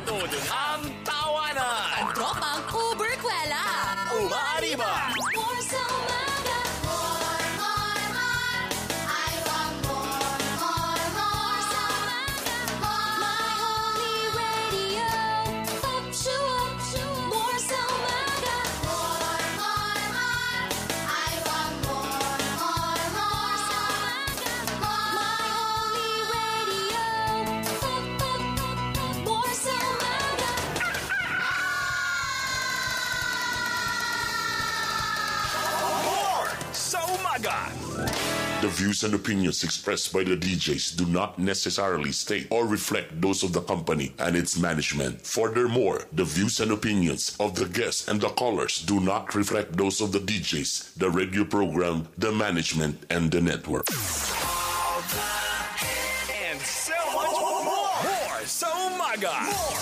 Ang tawanan. Ang tropang Uberkwela. Umaariba. More sa umaga. More, more, more. I want more, more, more sa umaga. More. My only radio. Up, shoo, up, shoo. More sa umaga. More, more, more. I want more, more, more sa umaga. More. My only radio. Up, up, up, up. More sa umaga. More sa umaga. The views and opinions expressed by the DJs do not necessarily state or reflect those of the company and its management. Furthermore, the views and opinions of the guests and the callers do not reflect those of the DJs, the radio program, the management, and the network. And so much more. More sa umaga. More.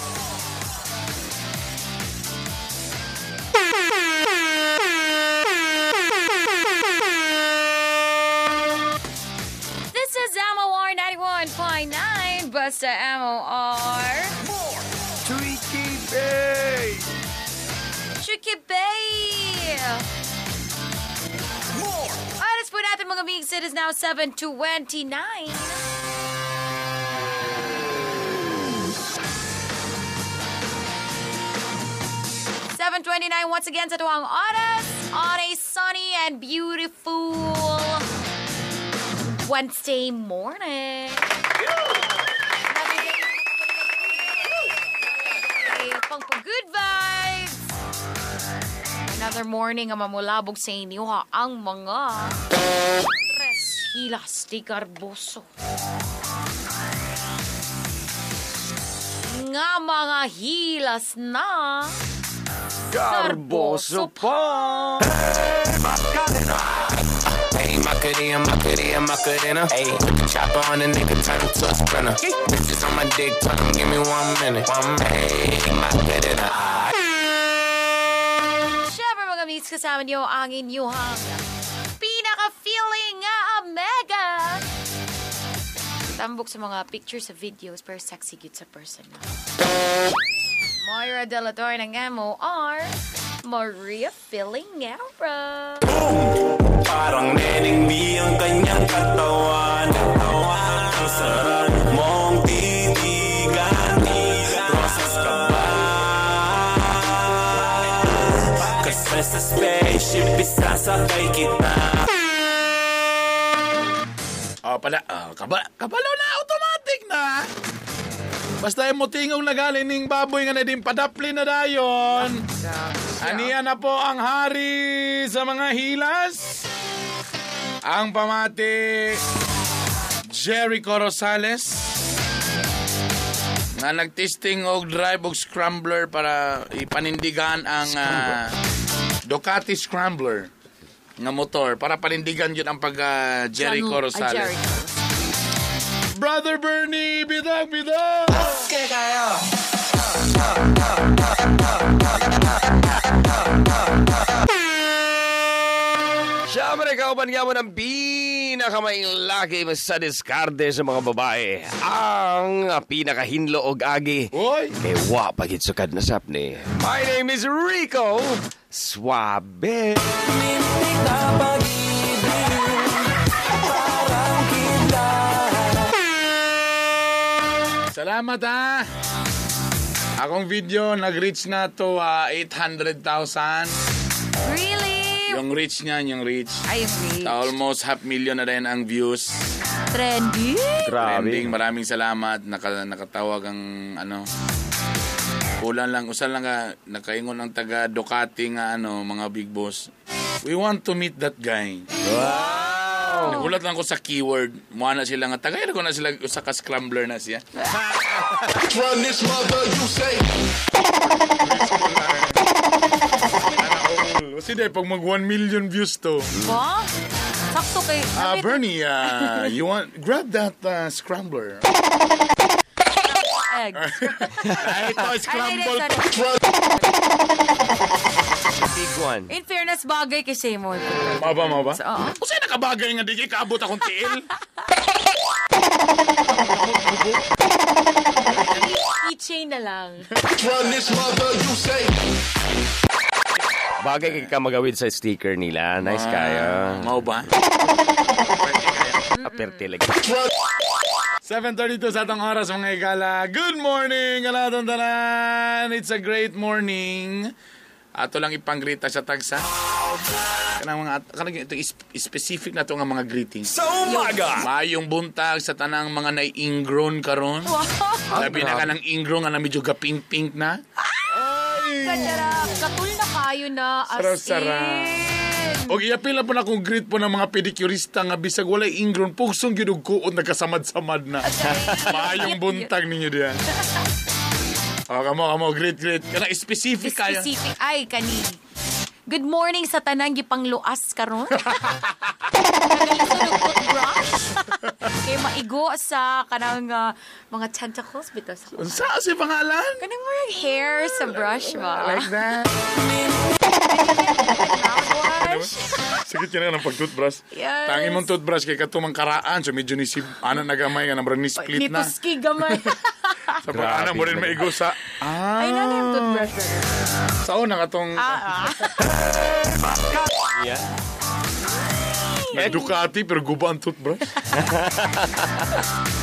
This is MOR 91.9, Basta MOR. More. Tricky Bay! Tricky Bay! More. Oras po natin, mga migs, it is now 7:29. 7:29 once again sa tuwang oras on a sunny and beautiful Wednesday morning. Pang good vibes. Another morning ang mamulabog sa inyo ha, ang mga tres hilas di garboso. Nga mga hilas na Garboso pa! Hey, Macarena, Macarena, Macarena. Hey, put the chopper on the nigga, turn him to a sprinter. Bitches on my dick, tell him give me 1 minute. 1 minute. Hey, Macarena. Siyempre, mga mates, kasama niyo ang inyong pinaka-feeling nga Omega. Tambok sa mga pictures sa videos pero sexy cute sa person na. Moira De La Torre ng MOR, Maria Filingera. Parang neneng B ang kanyang katawan. Ang sarap mong titigan. Rosas ka ba? Kasi sa spaceship isasakay kita. Oh, pala, oh, kabalo na, automatic na. Basta yung mutingog na galing ning baboy nga na din padapli na dayon. Aniya na po ang hari sa mga hilas. Ang pamati, Jericho Rosales, nga nagtesting og drive og scrambler para ipanindigan ang Ducati Scrambler nga motor para panindigan yun ang pag Jericho Rosales. Jericho. Brother Bernie, bidang bidang! Siyempre, kauban nga mo ng pinakamailaki sa diskarte sa mga babae. Ang pinakahinlo og agi. Oy! Kay wa pagit sukad na sap ni. My name is Rico Suabe. Mintik na pag-ibig, parang kidlat. Salamat ha! Akong video nag-reach na to 800,000. Really? Yung reach niya, yung reach. Ay, yung reach. Almost half million na rin ang views. Trendy? Grabe. Trending. Maraming salamat. Nakatawag ang ano. Kulang lang, usa lang ka, nakaingon ang taga Ducati nga ano, mga big boss. We want to meet that guy. Wow! Nagulat lang ko sa keyword. Mukha na sila nga, tagay ko na sila, usa ka scrambler na siya. Run this mother, you say. Kasi dahil pag mag 1 million views to. Ba? Sakto kay... Bernie, you want, grab that scrambler. Egg. Ay, ito, scramble. Ay, sorry. Big one. In fairness, bagay kay Seymour. Maba, maba? Oo. Kasi nakabagay nga, di kay kaabot akong tiil. Keychain na lang. Run this mother, you say. Bagay kay ka magawid sa sticker nila. Nice kayo. Mao ba? Aperte lagi. 7:32 sa atong oras, mga higala. Good morning, kalatong tanan. It's a great morning. Ato lang ipanggrita sa tagsa. Kanang mga kanang ito specific na to nga mga greetings. Sa umaga. Mayong buntag sa tanang mga nai-ingrown karon. Wow. Labi na ka ng ingrown nga na medyo gapink-pink na. Katarap. Katul na kayo na. As Sarap-sarap. in. Og iapil na po na akong greet po ng mga pedicurista nga bisag walay ingrown, pugsong gyud og kuot nagkasamad-samad na. Maayong buntag ninyo diyan. Oh, kamo, kamo, greet, greet. Kana specific kayo. Specific. Ay, kani. Good morning sa tanang gipangluas karon. Nagalisod og toothbrush. Kay maigo sa kanang mga tentacles bitaw sa Unsa si pangalan? Kanang murag hair sa brush ba? Like that. Mouthwash. Sakit ka na ng pag-toothbrush. Yes. Tangi mong toothbrush kay katumang karaan. So medyo ni si ana nagamay nga namrang ni split na. Nituski gamay. Sa pag ana mo rin maigo sa ah. Ay, nana yung toothbrush. Sa una katong Ah, ah. Yeah. may Ducati pero guba ang toothbrush.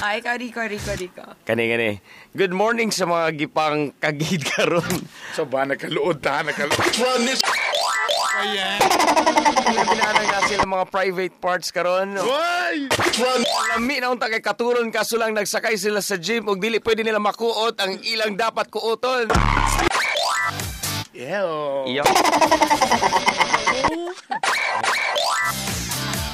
Ay, ikaw, Rico, Rico, Rico. Kani kani. Good morning sa mga gipang kagid karon. So ba nakaluod ta nakaluod. Run this. Ayan. Labi na na sila mga private parts karon. Hoy! Run. Lami na unta kay katuron kaso lang nagsakay sila sa gym ug dili pwede nila makuot ang ilang dapat kuoton. Yeah. Iyo.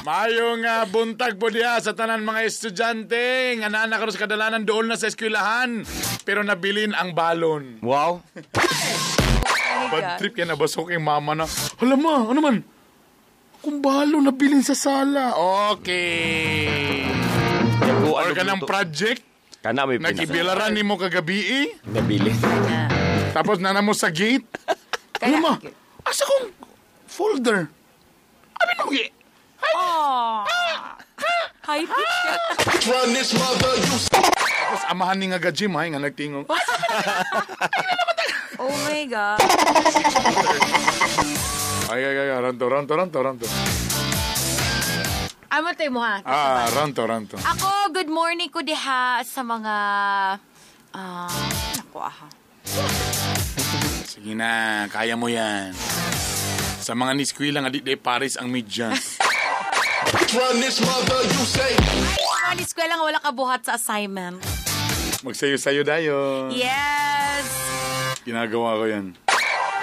Mayong buntag po diha sa tanan mga estudyante nga naa na karon sa kadalanan dool na sa eskwelahan pero nabilin ang balon. Wow. Oh my Bad God. trip kaya nabasok yung mama na. Hala ma, ano man? Kung balon nabilin sa sala. Okay. Or ka ng project, Kana may pinaka. nagibilaran nimo kagabi eh. Nabili. Tapos nana mo sa gate. Ano ma? Asa kong folder? Abi mo gi. Aww. High pitch. Run this mother, you say. Tapos amahan ni nga gajim ay nga nagtingog. Oh my God. Ay ay ay, ranto ranto ranto ranto. Amo tayo mo ha. Ah, ranto ranto. Ako, good morning ko diha sa mga... Naku, aha. Sige na, kaya mo yan. Sa mga niskwila nga di di Paris ang medyas. Run this mother, you say. Ay, mga eskwela nga wala kabuhat sa assignment. Magsayo-sayo dayo. Yes! Ginagawa ko yan.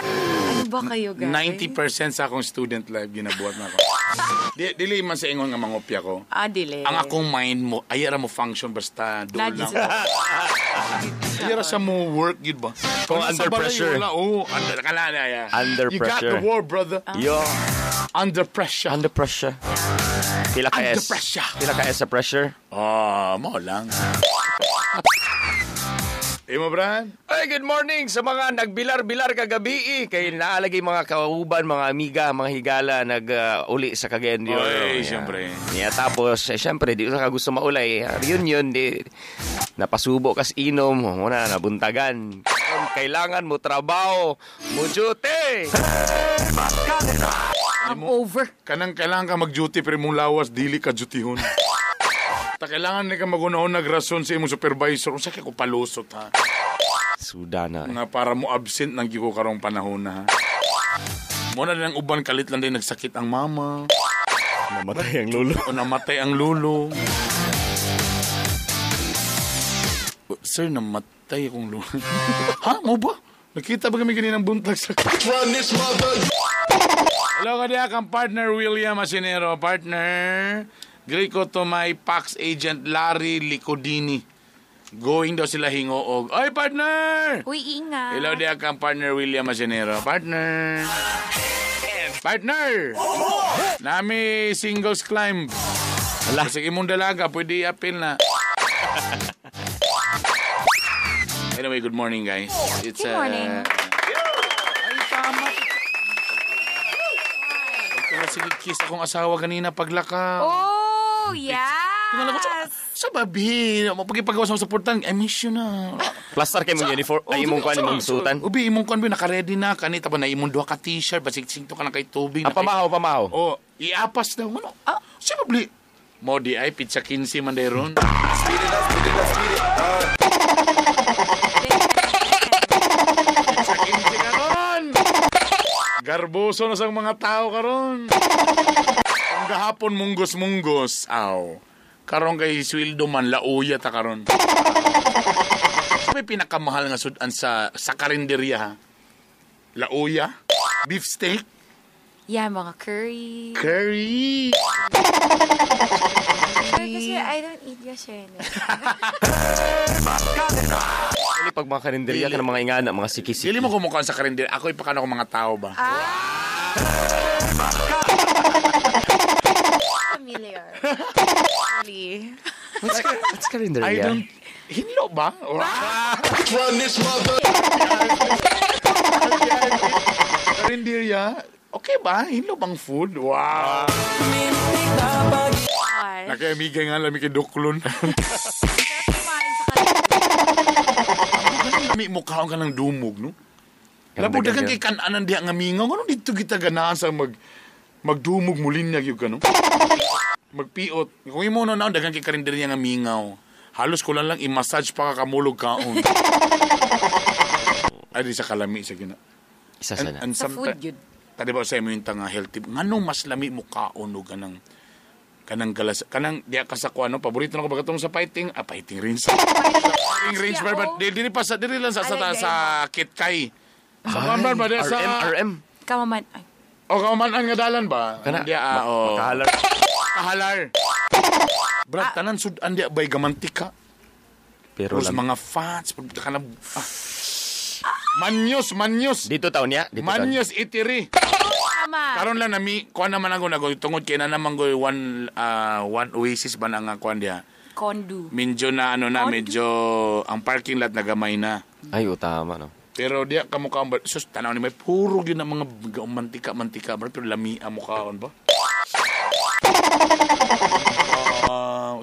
Ano ba kayo, guys? 90% sa akong student life ginabuhat na ako. Dili man sa ingon nga mangopya ko. Ah, dili. Ang akong mind mo, ay ra mo function basta doon Lagi lang. sa- Ay ra sa mo work yun ba? Kung Wala sa under balay, pressure. Wala, oh, under ka lang, yeah. Under You got pressure. the war, brother. Yo. Under pressure. Under pressure. Pila ka Under S. pressure. Pila ka S sa pressure. Ah, mo lang. Imo, Brad? Ay, good morning sa mga nagbilar-bilar kagabi eh. Kay naalagay mga kauban, mga amiga, mga higala nag uli sa Cagayan de Oro. Oy, Yeah. siyempre. Yeah, tapos, eh, siyempre, di ko ka gusto maulay. Reunion, di, napasubo kas inom, muna, nabuntagan. Kailangan mo trabaho, mo duty. I'm over. Kanang kailangan ka mag-duty pero imong lawas dili ka dutyhon. Ta kailangan ni ka magunahon nagrason sa imong supervisor. Unsa kay ko palusot ha? Suda na. eh. Nga para mo absent nang giko karong panahon na ha. Muna na ang uban kalit lang din nagsakit ang mama Namatay ang lolo. o namatay ang lolo. Oh, sir, namatay akong lolo. Ha? Mo ba? Nakita ba kami kaninang buntag sa Run this mother, you Hello ka kang partner William Asinero. Partner, greet ko to my Pax agent Larry Licodini. Going daw sila hingoog. Oy, partner! Uy, ingat. Hello diya kang partner William Asinero. Partner! Partner! Nami singles climb. Ala. Kasi imong dalaga, pwede i-appeal na. Anyway, good morning guys. It's, Good morning. Ay, tama. Pagka sige, kiss akong asawa kanina paglaka. Oh, yeah! Tingala ko, sa babi, mapagipagawa sa supportan, I miss you na. Plaster kay mong uniform, ay imong kuan imong sutan. Ubi, imong kuan, naka-ready na. Kani, tapos na imong duha ka t-shirt, basig singto ka na kay tubig. Ah, pamahaw, pamahaw. Oh, iapas daw. Ano? Ah, sa babli. Mo di ay pizza 15 man ron. Pizza 15 karon. Garboso na sa mga tao karon. Ang gahapon munggos-munggos. Aw. Karon kay sweldo man lauya ta karon. May pinakamahal nga sudan sa karinderya ha. Lauya, beef steak, Yeah, mga curry. curry. Kasi I don't eat kasi. Actually, pag mga karinderya ka ng mga ingana, mga sikisiki. Dili mo kumukha sa karinderya. Ako ipakano ko mga tao ba? Familiar. Really. What's karinderya? I don't... Hinlo ba? Run this mother. Karinderya? Okay ba? Hinlo bang food? Wow! Nakaimigay nga lami kay Duklon. Lami mukhaon ka ng dumog, no? Labo dagan kay kananan diha nga mingaw. Ngano dito kita ganahan sa magdumog mulinyag yung kano? Magpiot. Kung imo na dagan kay karinderya nga mingaw. Halos kulang lang i-massage pa ka kamulog kaon. Ay, di sa kalami sa gina. Isa sana. And Sa food yun. Tadi ba sa imo yung tanga healthy? Nganong mas lami mo kaon og kanang galas kanang diya ka sa kuano paborito na ko bagatong sa fighting fighting range. Fighting range Yeah, ba oh. dili pa sa dili lang sa sa, Alay, sa Kitkay. Sa kuan ba ba diya sa RM, RM. Kamaman. Ay. O kamaman ang nga dalan ba? Kana, Diya o. Makahalar. Kahalar. Brad, tanan sudan diya bay gamantika. Pero Tapos lang. mga fats kanang Manyos. Dito taon niya? Dito taon. Manyos itiri. Tama. Karon lang nami kuan naman ako nago tungod kay na naman go one one oasis ba na nga kuan diha. Kondu. Medyo na ano na Kondo. medyo ang parking lot nagamay na. Ay, oh, tama, no? Pero diha ka mukha ba sus tanaw ni may puro gyud ang mga mantika mantika bro pero lami ang mukhaon ba.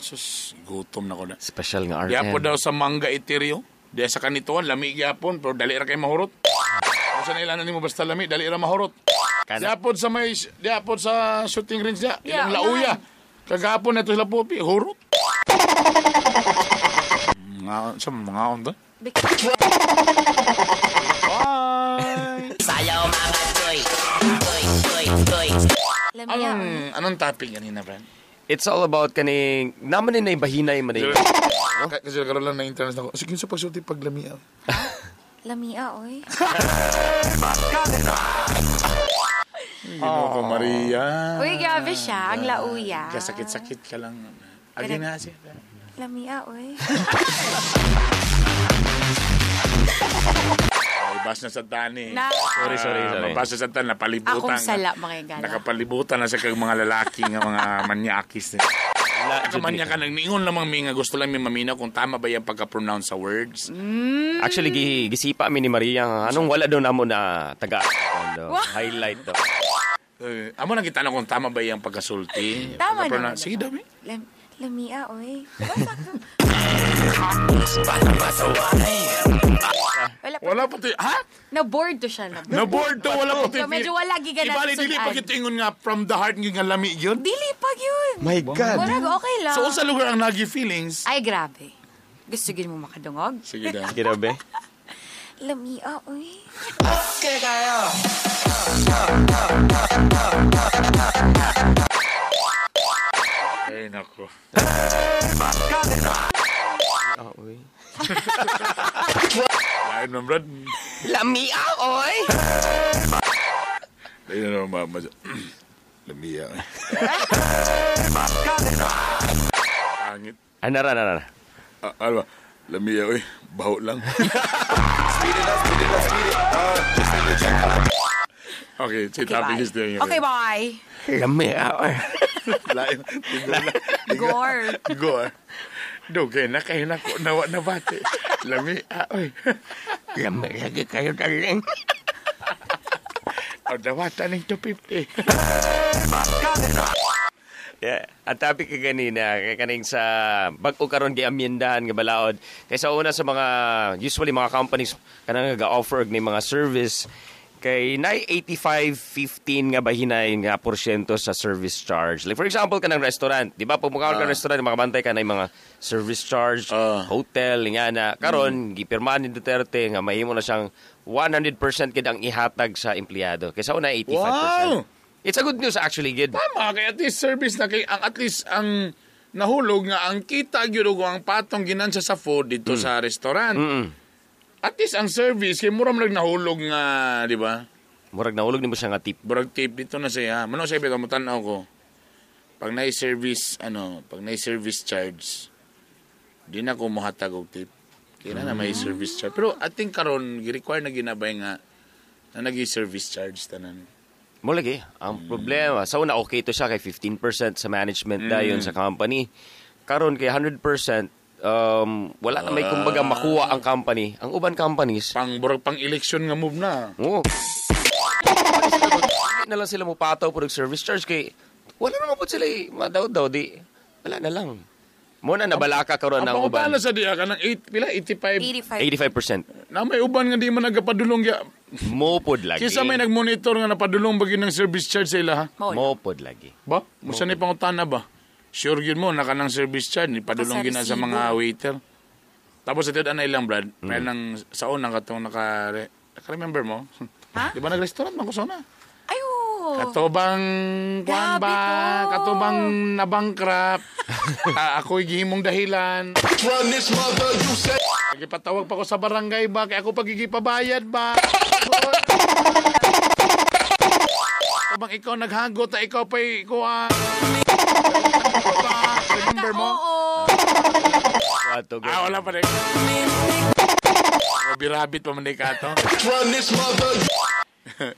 Sus gutom na ko na. Special nga RM. Diha po daw sa mangga iteryo. Diha sa kanituan lami gyapon pero dali ra kay mahurot. Unsa na ilanan nimo basta lami dali ra mahurot. Kana. Diha pod sa may diha pod sa shooting range diha. Yeah, Ilang lauya. Kagapon na to sila popi hurot. Nga sa mga on to. Bye. Sayaw mga toy, toy, toy, toy. Lamia. Anong topic kanina, Brad? It's all about kaning naman ni bahinay man ni. Kasi karon lang na internet ako. Sige sa pagsulti paglamia. Lamia, oy. Ginoo ko Maria. Uy, grabe siya. Ang lauya. Kasakit-sakit ka lang. Agi na siya. Lamia, oy. Ay, bas na sa tani. Na. Sorry, sorry, sorry. Mabasa sa tan, napalibutan. Akong sala, mga igala. Nakapalibutan na sa kag mga lalaki nga mga manyakis. Nakamanya ka nang niingon lamang mi nga gusto lang mi maminaw kung tama ba yung pagka-pronounce sa words. Actually, gisipa mi ni Maria nga, anong wala daw namo na taga ano, highlight daw. Amo nang kita kung tama ba yung pagkasulti. Tama Pagka-pronounce. naman. Sige daw mi. Lamia, oy. Wala pa. Wala pa to. Ha? Na-bored to siya. Na Na-bored to wala pa to. So, medyo wala giganap Ibali dili sudan. pa kita ingon nga from the heart nga lami yun. Dili pag yun. My God. Murag, okay lang. So unsa lugar ang nagi feelings? Ay, grabe. Gusto gin mo makadungog? Sige daw. Sige daw, be. Lamia, oy. Ay nako. Oh, uy. Lain man brad. Lamia, oy! Lain na naman mama. Lamia. Angit. Anara, anara. Ano ba? Lamia, oy. Baho lang. Okay, si Okay, topic bye. is there. Okay, bye. Lamia, oy. Lain. Gore. Gore. Dugay na kayo na ko. Nawa na bate. Lamia, oy. Lamia, lagi kayo darling. O, dawatan ng 250. Yeah. Ang topic ka ganina, kay kaning sa bag-o karon giamyendahan nga balaod. Kay sa una sa mga usually mga companies kanang ga-offer og ni mga service kay nay 85-15 nga bahinay nga porsyento sa service charge. Like for example kanang restaurant, di ba? Pag mukaon ka restaurant, makabantay ka na mga service charge, hotel, nga na. Karon gipirmahan ni Duterte nga mahimo na siyang 100% gid ang ihatag sa empleyado. Kay sa una 85%. Wow! It's a good news actually, gid. Tama, kay at least service na kay ang at least ang nahulog nga ang kita gyud og ang patong ginansya sa food dito sa restaurant. At least ang service kay mura man lang nahulog nga, di ba? Murag nahulog nimo siya nga tip. Murag tip dito na siya. Mano sa bitaw mo tan-aw ko. Pag na service ano, pag na service charge, di na ko mohatag og tip. Kaya na may service charge. Pero I think karon gi-require na ginabay nga na nagi service charge tanan. Mo lagi, ang problema sa una okay to siya kay 15% sa management dayon sa company. Karon kay 100% wala na may kumbaga makuha ang company. Ang uban companies pang murag pang election nga move na. Oo. Hindi na lang sila mupataw po og service charge kay wala naman po sila eh, madaw-daw di wala na lang. Mo na nabalaka karon Ang ang uban. pangutana sa diya kanang 8 pila 85 85. 85% na may uban nga di man nagapadulong ya. mo pod lagi. Kisa may nagmonitor nga napadulong ba gyud ng service charge sa ila ha? Mo pod lagi. Ba? Musa ni pangutana ba? Sure gyud mo naka ng service charge ni padulong Naka gyud na sa resibo. mga waiter. Tapos sa tiyan ilang Brad, mm. Nang sa una katong naka remember mo? Ha? Di ba nag-restaurant man ko sa una? Ay, oo. Katobang kuan Grabe ba? ko. Katobang nabangkrap. Ako'y gihimong dahilan. Run this mother, you say. Nagipatawag pa ko sa barangay ba? Kaya ako pagigipabayad ba? Kabang ikaw naghagot na ikaw pa'y kuha. Remember mo? Oo. Ato, Ah, wala pa rin. Birabit pa man di ka to. Run this mother.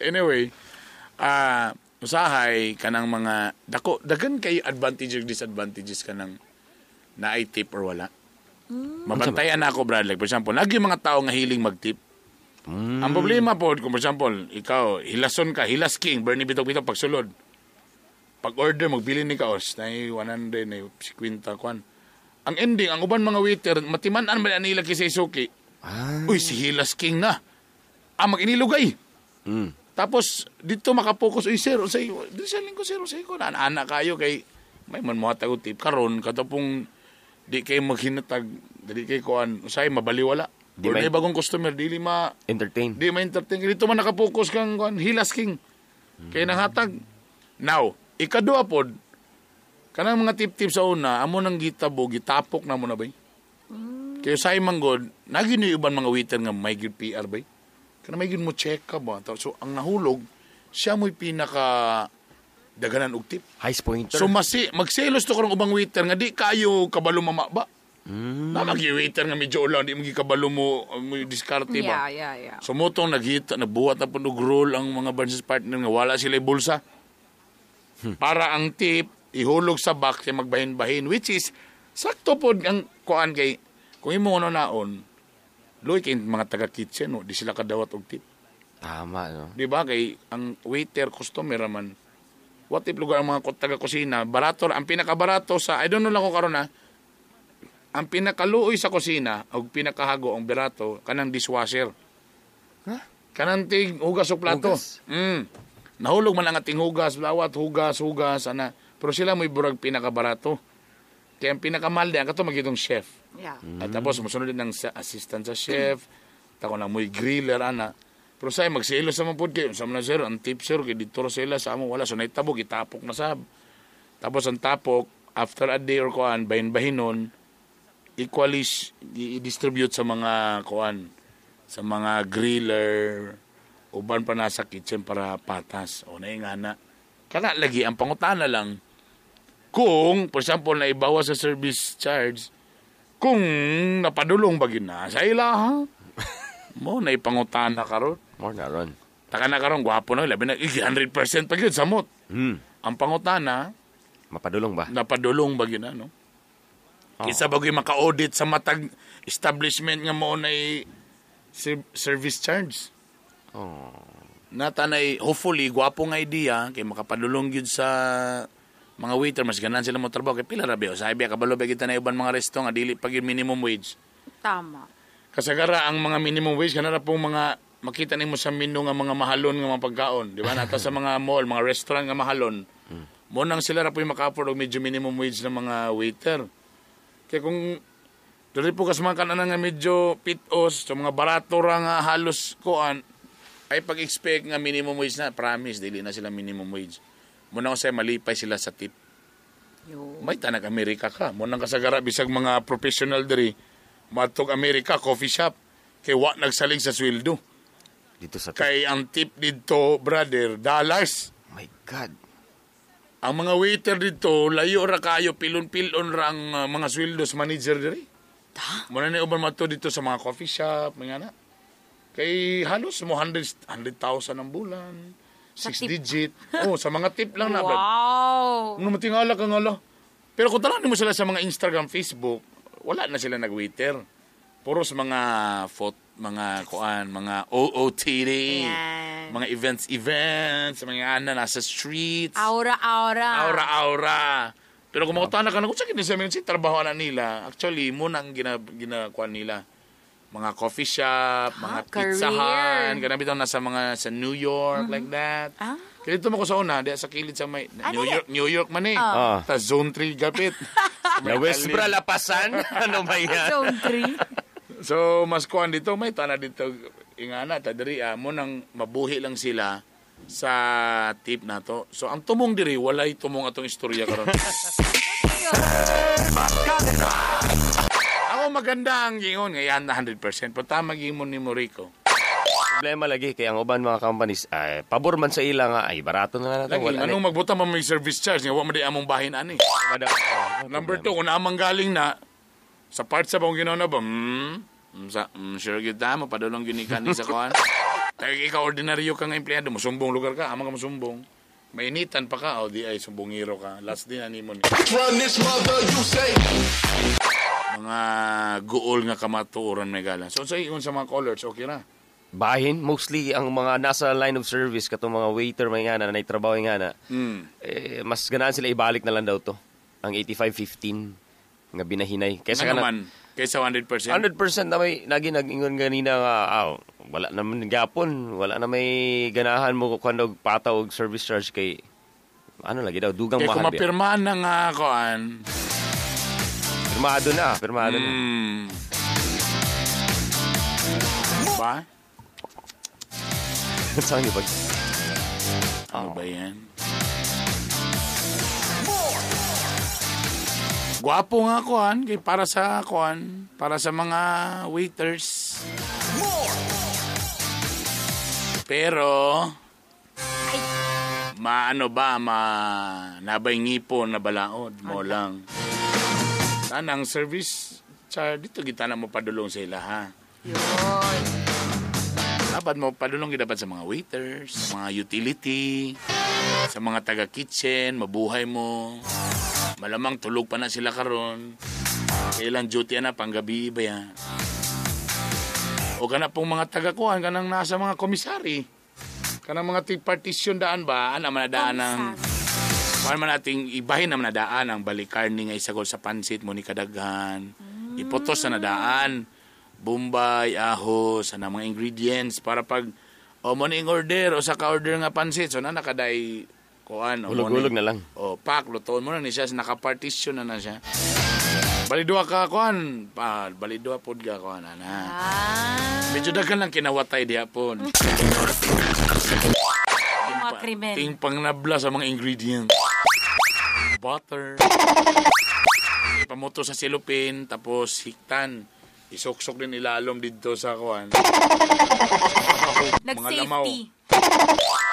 Anyway, usahay kanang mga dako dagan kay advantages ug disadvantages kanang naay tip or wala. Mabantayan na ako, Brad. Like, for example, lagi yung mga tao nga hiling mag-tip. Ang problema po, kung for example, ikaw, hilason ka, hilas king, Bernie Bitok-Bitok, pagsulod. Pag order, magbili ni ka, os, na 100, na 50, kwan. Ang ending, ang uban mga waiter, matiman-an man nila kay Suki. Uy, si Hilas King na. Ah, mag-inilugay. Tapos, dito makapokus, uy, sir, unsay, dito sa lingko, sir, unsay ko, ana kayo kay, may man mo og tip. Karon katapong, di kay maghinatag, di kay kuan, usay, mabaliwala. Di Or may- may bagong customer, dili ma, Entertain. di ma-entertain. Dito man nakapokus kang kuan, Hilas King. Kay nanghatag. Now, ikadua pod, kanang mga tip-tip sa una, amo nang gitabo, gitapok na mo na bay. Kaya sa imang god, nagin yung uban mga waiter nga may good PR bay. Kana may good mo check ka ba? So, ang nahulog, siya mo'y pinaka daganan og tip. High pointer. So masi, magselos to karong ubang waiter nga di kayo kabalo mama ba? Na magi waiter nga medyo ulan, di magi kabalo mo, mo diskarte ba? Yeah. So motong naghita, nabuhat na po og roll ang mga business partner nga wala sila bulsa. Para ang tip ihulog sa box kay magbahin-bahin which is sakto pod ang kuan kay kung imo ano naon luoy kay mga taga kitchen no, di sila kadawat og tip. Tama, no? Di ba kay ang waiter customer raman what if lugar ang mga taga kusina barato ang pinakabarato sa I don't know lang kung karon ha ang pinakaluoy sa kusina og pinakahago ang barato kanang dishwasher. Kanang tig hugas og plato. Hugas? Nahulog man ang ating hugas, lawat, hugas, hugas, ana. Pero sila mo'y burag pinakabarato. Kaya ang pinakamahal di, ang kato magitong chef. Yeah. At tapos, musunod din ng assistant sa chef, tako na mo'y griller, ana. Pero sa'yo, magsilos naman po kayo. Sa mga sir, ang tip sir, kay dito ra sila sa amo, wala. So, naitabo, gitapok na sab. Tapos, ang tapok, after a day or kuan, bahin-bahinon, equally i-distribute sa mga kuan, sa mga griller, uban pa nasa kitchen para patas. O, naingana. Kana lagi, ang pangutana lang, kung, for example, naibawas sa service charge, kung napadulong ba yun na sa ila, ha? Mo, naipangutana karon. More na ron. Taka na karon, gwapo na, labi na, 100% pa yun, samot. Ang pangutana, Mapadulong ba? napadulong ba yun na, no? Kisa bagoy maka-audit sa matag establishment nga mo na service charge. Oh. Natanay, hopefully, gwapo nga idea, kay makapadulong yun sa Mga waiter mas ganahan sila mo trabaho kay pila ra ba usahay ba kabalo ba kita na uban mga resto nga dili pag yung minimum wage. Tama. Kasagara ang mga minimum wage kanara pong mga makita nimo sa menu nga mga mahalon nga mga pagkaon, di ba? Nata sa mga mall, mga restaurant nga mahalon. Mo nang sila ra po yung maka-afford og medyo minimum wage ng mga waiter. Kaya kung dali po kas mga kananan nga medyo pitos, sa mga barato ra nga halos kuan, ay pag-expect nga minimum wage na, promise, dili na sila minimum wage. Muna ko sa'yo, malipay sila sa tip. Yo. May tanag Amerika ka. Munang kasagara bisag mga professional diri matog Amerika coffee shop kay wa nagsalig sa sweldo. Dito sa Kay ang tip didto, brother, dollars. My God. Ang mga waiter dito, layo ra kayo, pilon-pilon ra ang mga sweldo sa manager diri. Muna na uban mato dito sa mga coffee shop, mga na. Kay halos mo 100,000 ang bulan. Sa Six tip. digit. Oh, sa mga tip lang na, brad. Wow. Ano matingala ka nga la. Pero kung tanan mo sila sa mga Instagram, Facebook, wala na sila nag-waiter. Puro sa mga mga kuan, mga OOTD, Ayan. mga events, mga ana nasa streets. Aura, aura. Aura, aura. Pero kung makutana ka na, kung sa kinisa si trabaho na nila, actually, mo nang ginakuan nila. Mga coffee shop, mga career. pizzahan, ganun bitaw nasa mga sa New York, like that. Ah. Kaya dito mo ko sa una, di sa kilid sa may Ano New York, New York man eh. Ah. Ta Zone 3 gapit. Na Westbra Lapasan? Ano ba yan? Zone 3. So, mas kuan dito, may tana dito, ingana, ta diri, mo nang mabuhi lang sila sa tip na to. So, ang tumong diri, walay tumong atong istorya karon. Ako maganda ang gingon, ngayon na 100%. Pero tama gingon ni Morico. Problema lagi kay ang uban mga companies ay pabor man sa ila nga ay barato na lang nato Lagi, wala na. anong magbuta man may service charge, nga wa man di among bahin ani. Number 2, kung naamang galing na, sa part sa bang ginawa na ba, sure kita, mapadulong gini ka ni sa kuan. Kaya ikaw, ordinaryo ka nga empleyado, musumbong lugar ka, amang ka musumbong. Mainitan pa ka, o di ay sumbongiro ka. Last din, ani mo ni. Run this mother, you say. Mga guol nga kamatuoran may gala. So, sa ingon sa mga callers, okay ra. Bahin mostly ang mga nasa line of service katong mga waiter may nga na nay trabaho nga na. Eh, mas ganahan sila ibalik na lang daw to. Ang 85-15 nga binahinay. Kaysa Nga ka na- naman, kaysa 100%. 100% na may nagi nag-ingon ganina nga wala naman gapon, wala na may ganahan mo kuan og pataw og service charge kay ano lagi daw dugang Kaya kung mahal. biya. mapirmahan na nga kuan, Pirmado na, pirmado na. Ba? Saan yung pag Ano ba yan? Gwapo nga kuan kay para sa kuan, para sa mga waiters. Pero maano ba ma nabay ngipon na balaod mo lang. Tanang service charge dito kita na mo padulong sa ila ha. Yun. Dapat mo padulong gid dapat sa mga waiters, sa mga utility, sa mga taga kitchen, mabuhay mo. Malamang tulog pa na sila karon. Kailan duty na panggabi ba ya? O kana pong mga taga-kuan kanang nasa mga komisari. Kanang mga tig partition daan ba? Ana man na daan ang Kuan man nating ibahin naman na daan ang balikarni nga isagol sa pansit mo ni kadaghan. Ipotos na nadaan. Bombay, ahos, ana mga ingredients para pag o mo ni order o sa ka-order nga pansit so na nakaday kuan o mo ni- Hulog-hulog na lang. O pak lutoon mo na ni siya nakapartition na na siya. Bali duha ka kuan, pa bali duha pod ka kuan ana. Ah, Medyo daghan lang kinawatay diha pod. yung mga krimen. Ting pangnabla sa mga ingredients. Butter. Pamuto sa silupin, tapos hiktan. Isuksok din ilalom dito sa kuan. Mga lamaw. Nag-safety.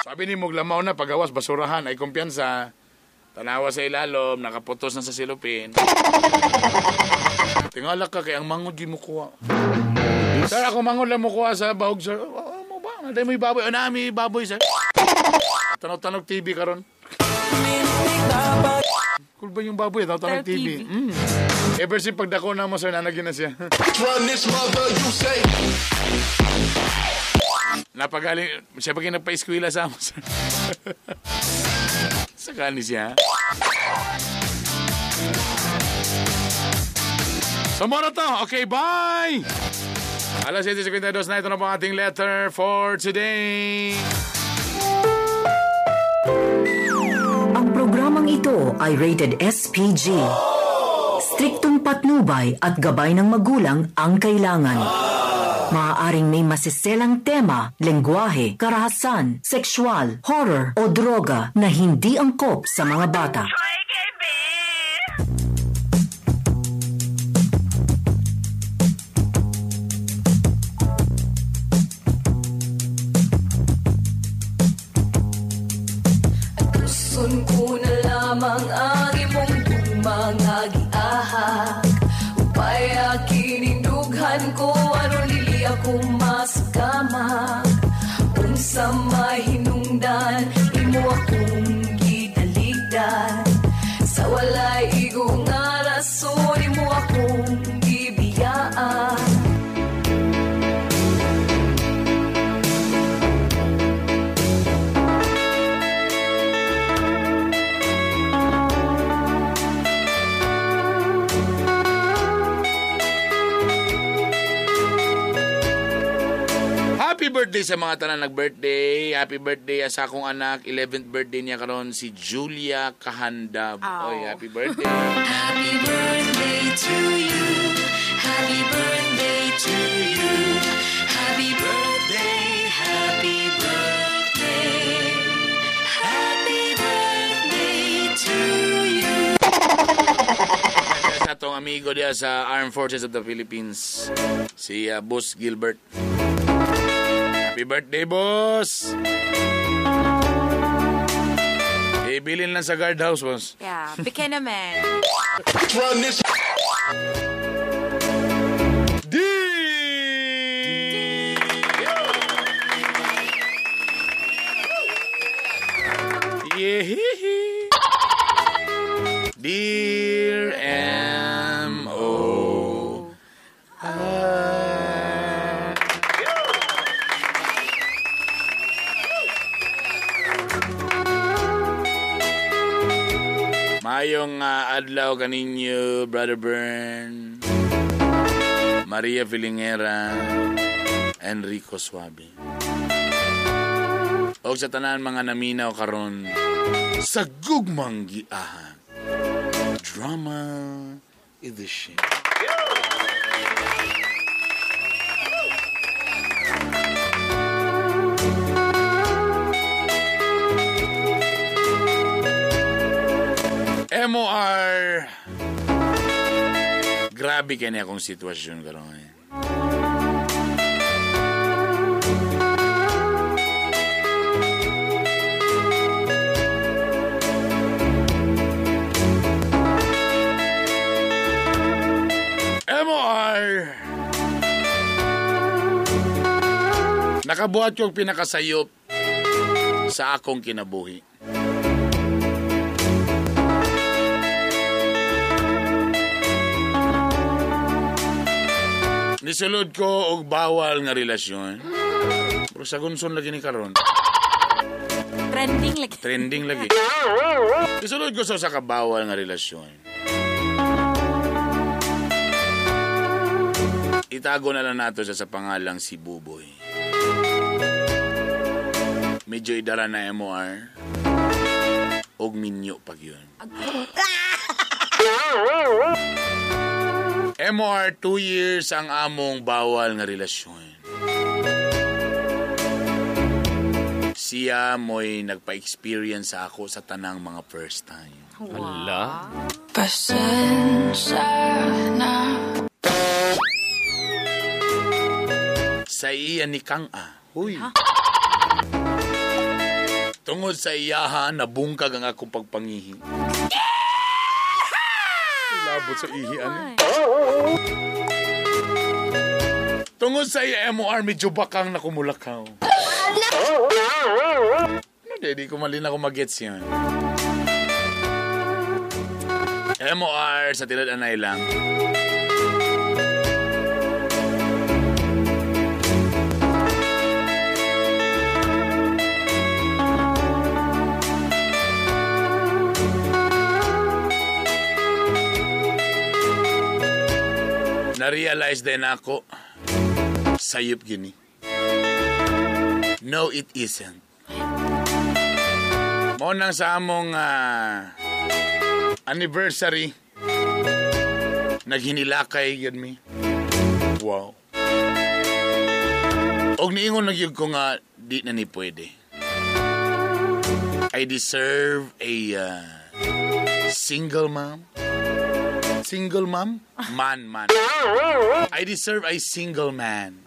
Sabi ni mong lamaw na pagawas basurahan ay kumpiyansa. Tanawa sa ilalom, nakaputos na sa silupin. Tingala ka kay ang mangod gi mo kuha. Sir, ako mangod lang mo kuha sa bahog sir. Oh, oh, mo ba? Naday mo baboy. Oh, nami baboy sir. Tanaw-tanog TV karon. Cool ba yung baboy? Tanaw-tanog Tanaw TV. TV. Ever since pagdako na mo sir, nanagin na siya. Run this mother, you say. Napagaling, siya pag nagpa-eskwela sa amo, sir. Sa kani siya. So, muna to. Okay, bye! Alas 7:52 na, ito na po ang ating letter for today. Ang programang ito ay rated SPG. Striktong patnubay at gabay ng magulang ang kailangan. Maaaring may masiselang tema, lengguwahe, karahasan, sexual, horror o droga na hindi angkop sa mga bata. Gusto ko na lamang ang imong gugma nga giahak. Upay akinindughan ko aron dili ako masakamak. Unsa may hinungdan imo akong gitalikdan. Sa walay igo nga rason imo akong gibiyaan. Happy birthday sa mga tanan nag-birthday. Happy birthday sa akong anak. 11th birthday niya karon si Julia Kahandab. Aw. Oy, happy birthday. Happy birthday to you. Happy birthday to you. Happy birthday, happy birthday. Happy birthday to you. Sa atong amigo diya sa Armed Forces of the Philippines, si Boss Gilbert. Happy birthday, boss! Ibilin lang sa guardhouse, boss. Yeah, bigyan naman. Run this. D! Yeah. Dear M.O. R. Mayong adlaw kaninyo, Brother Bern, Maria Filingera, Enrico Suabe. Og sa tanan mga naminaw karon sa gugmang giahan. Drama Edition. MOR. Grabe kani akong sitwasyon karon. MOR. Nakabuhat ko ang pinakasayop sa akong kinabuhi. Nisulod ko og bawal nga relasyon. Pero sa gunson lagi ni karon, Trending lagi. trending lagi. Nisulod ko sa usa ka bawal nga relasyon. Itago na lang nato siya sa pangalang si Buboy. Medyo idara na MOR. Og minyo pag yun. MOR, 2 years ang among bawal nga relasyon. Siya mo'y nagpa-experience sa ako sa tanang mga first time. Hala. Pasensya na. Sa iya ni Kang A. Huy. Tungod sa iyaha, nabungkag ang akong pagpangihi. Labot sa ihi, ano? Tungod sa iya, MOR, medyo bakang nakumulakaw. Ano, di ko malin ako magets yun. MOR, sa tilad anay lang. Na-realize din ako, sayop gini. No, it isn't. Mo nang sa among anniversary, naghinilakay yun mi. Wow. Og niingon na gyud ko nga di na ni pwede. I deserve a single mom. Single mom? Man, man. I deserve a single man.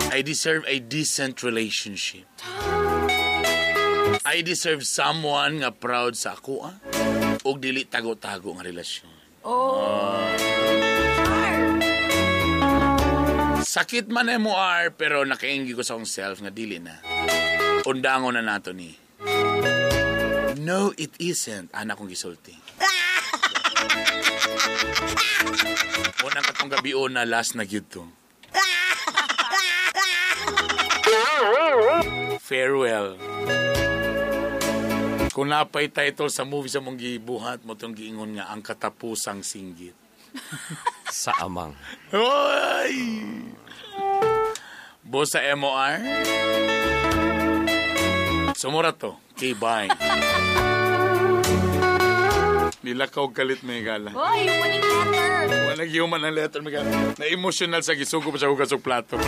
I deserve a decent relationship. I deserve someone nga proud sa ako, ah. Og dili tago-tago nga relasyon. Oh. Sakit man MOR, pero nakainggi ko sa akong self nga dili na. Undangon na nato ni. No, it isn't. Anak kong gisulti. Unang katong gabi na last na gyud to. Farewell. Kung napay title sa movie sa mong gibuhat mo itong giingon nga ang katapusang singgit. Sa amang. Hoy! Boss sa MOR. Sumura to. Okay, bye. Nilakaw kalit may gala. Oy, humaning letter. Wala human ang letter may gala. Na-emotional sa gisugo pa sa hugas og plato.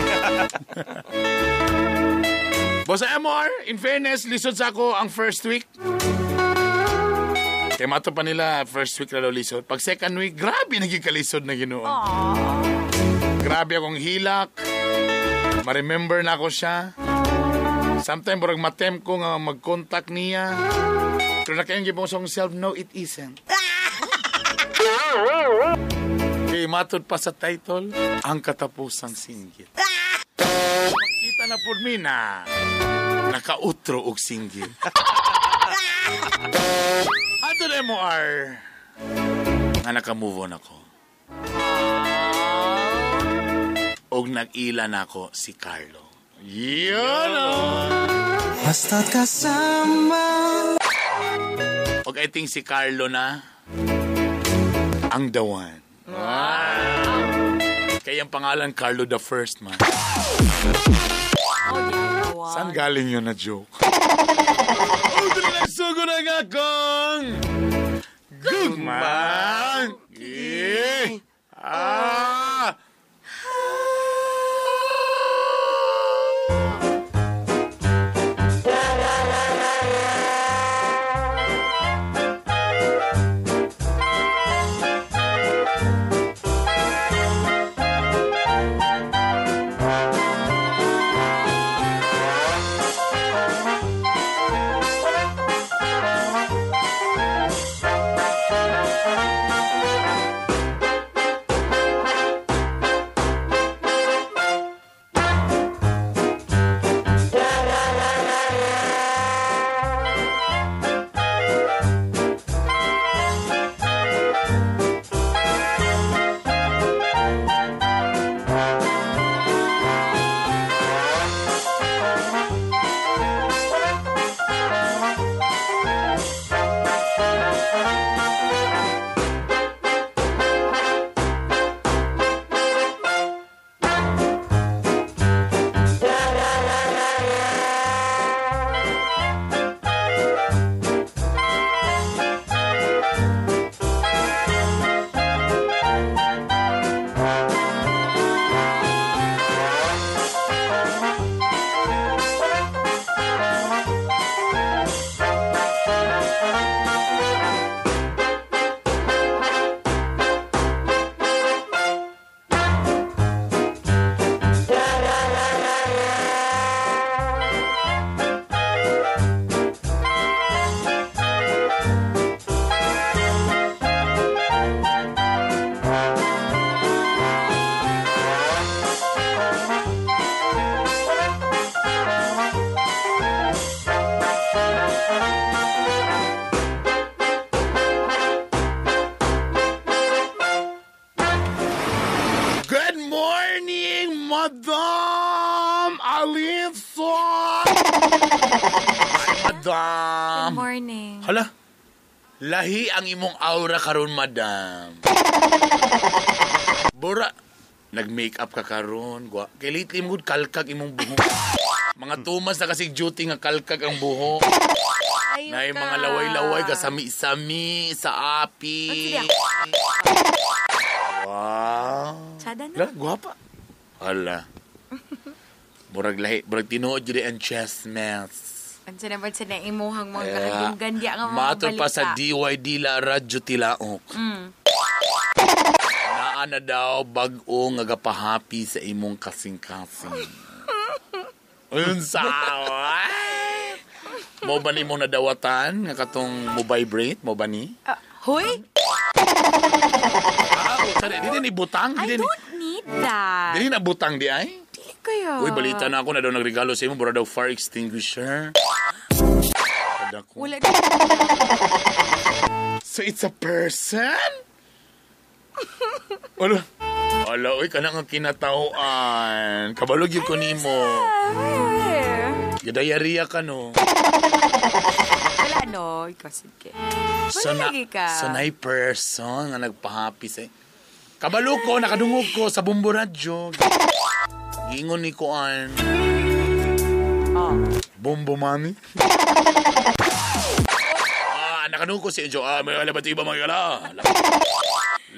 Boss sa MOR, in fairness, lisod sa ako ang first week. Kaya mato pa nila first week na daw lisod. Pag second week, grabe naging kalisod na Ginoo. Grabe akong hilak. Ma-remember na ako siya. Sometimes, murag matem ko nga mag-contact niya. Pero nakayang gibong sa akong self, no, it isn't. Kay matod pa sa title, ang katapusang singgit. Makita na po mi na nakautro og singgit. Ato na MOR nga naka-move on ako. Og nag-ila na ako si Carlo. Yun oh! Basta't kasama. Og I think si Carlo na ang the one. Wow. Kaya ang pangalan Carlo the First man. Saan galing yun na joke? Sugo na nga kong gugmang. Eh. Ah. Good morning, Madam Alisa! Madam! Good morning. Hala, Lahi ang imong aura karon, madam. Bora, nag-makeup ka karon. Kay lately mo gud kalkag imong buhok. Mga 2 months na kasi duty nga kalkag ang buhok. Ayaw Na yung ka. mga laway-laway ka sami-sami sa api. Wow. Tsada na. La, guwapa. Hala. Murag lahi, murag tinuod jud ang chestnuts. Unsa naman sa na imuhang mga Kaya, kahadunggan diya nga mga Matod pa sa balita. DYD la Radyo Tilaok. Naa na daw bag-o nga gapahapi sa imong kasing-kasing. Unsa? Mo ba ni mo nadawatan nga katong mo vibrate mo ba ni? Ah, hoy, Ah, sorry, di ni butang, I di ni. don't need that. Dili na butang di ay. Dili kayo. Uy, balita na ako na daw nagregalo sa imo bura daw fire extinguisher. Kada ko. Wala So it's a person? Wala. Wala, uy, kana nga kinatawaan. Kabalog yun ko nimo. Gidayariya ka, no? Wala no, ikaw sige. Wala lagi ka. Sanay person nga nagpahappy sa... Kabalo ko, nakadungog ko sa Bumbo Radyo. Giingon ni Kuan. Oh. Bombo Mami. Ah, nakadungog ko si Enjo. Ah, may labat iba mga kala.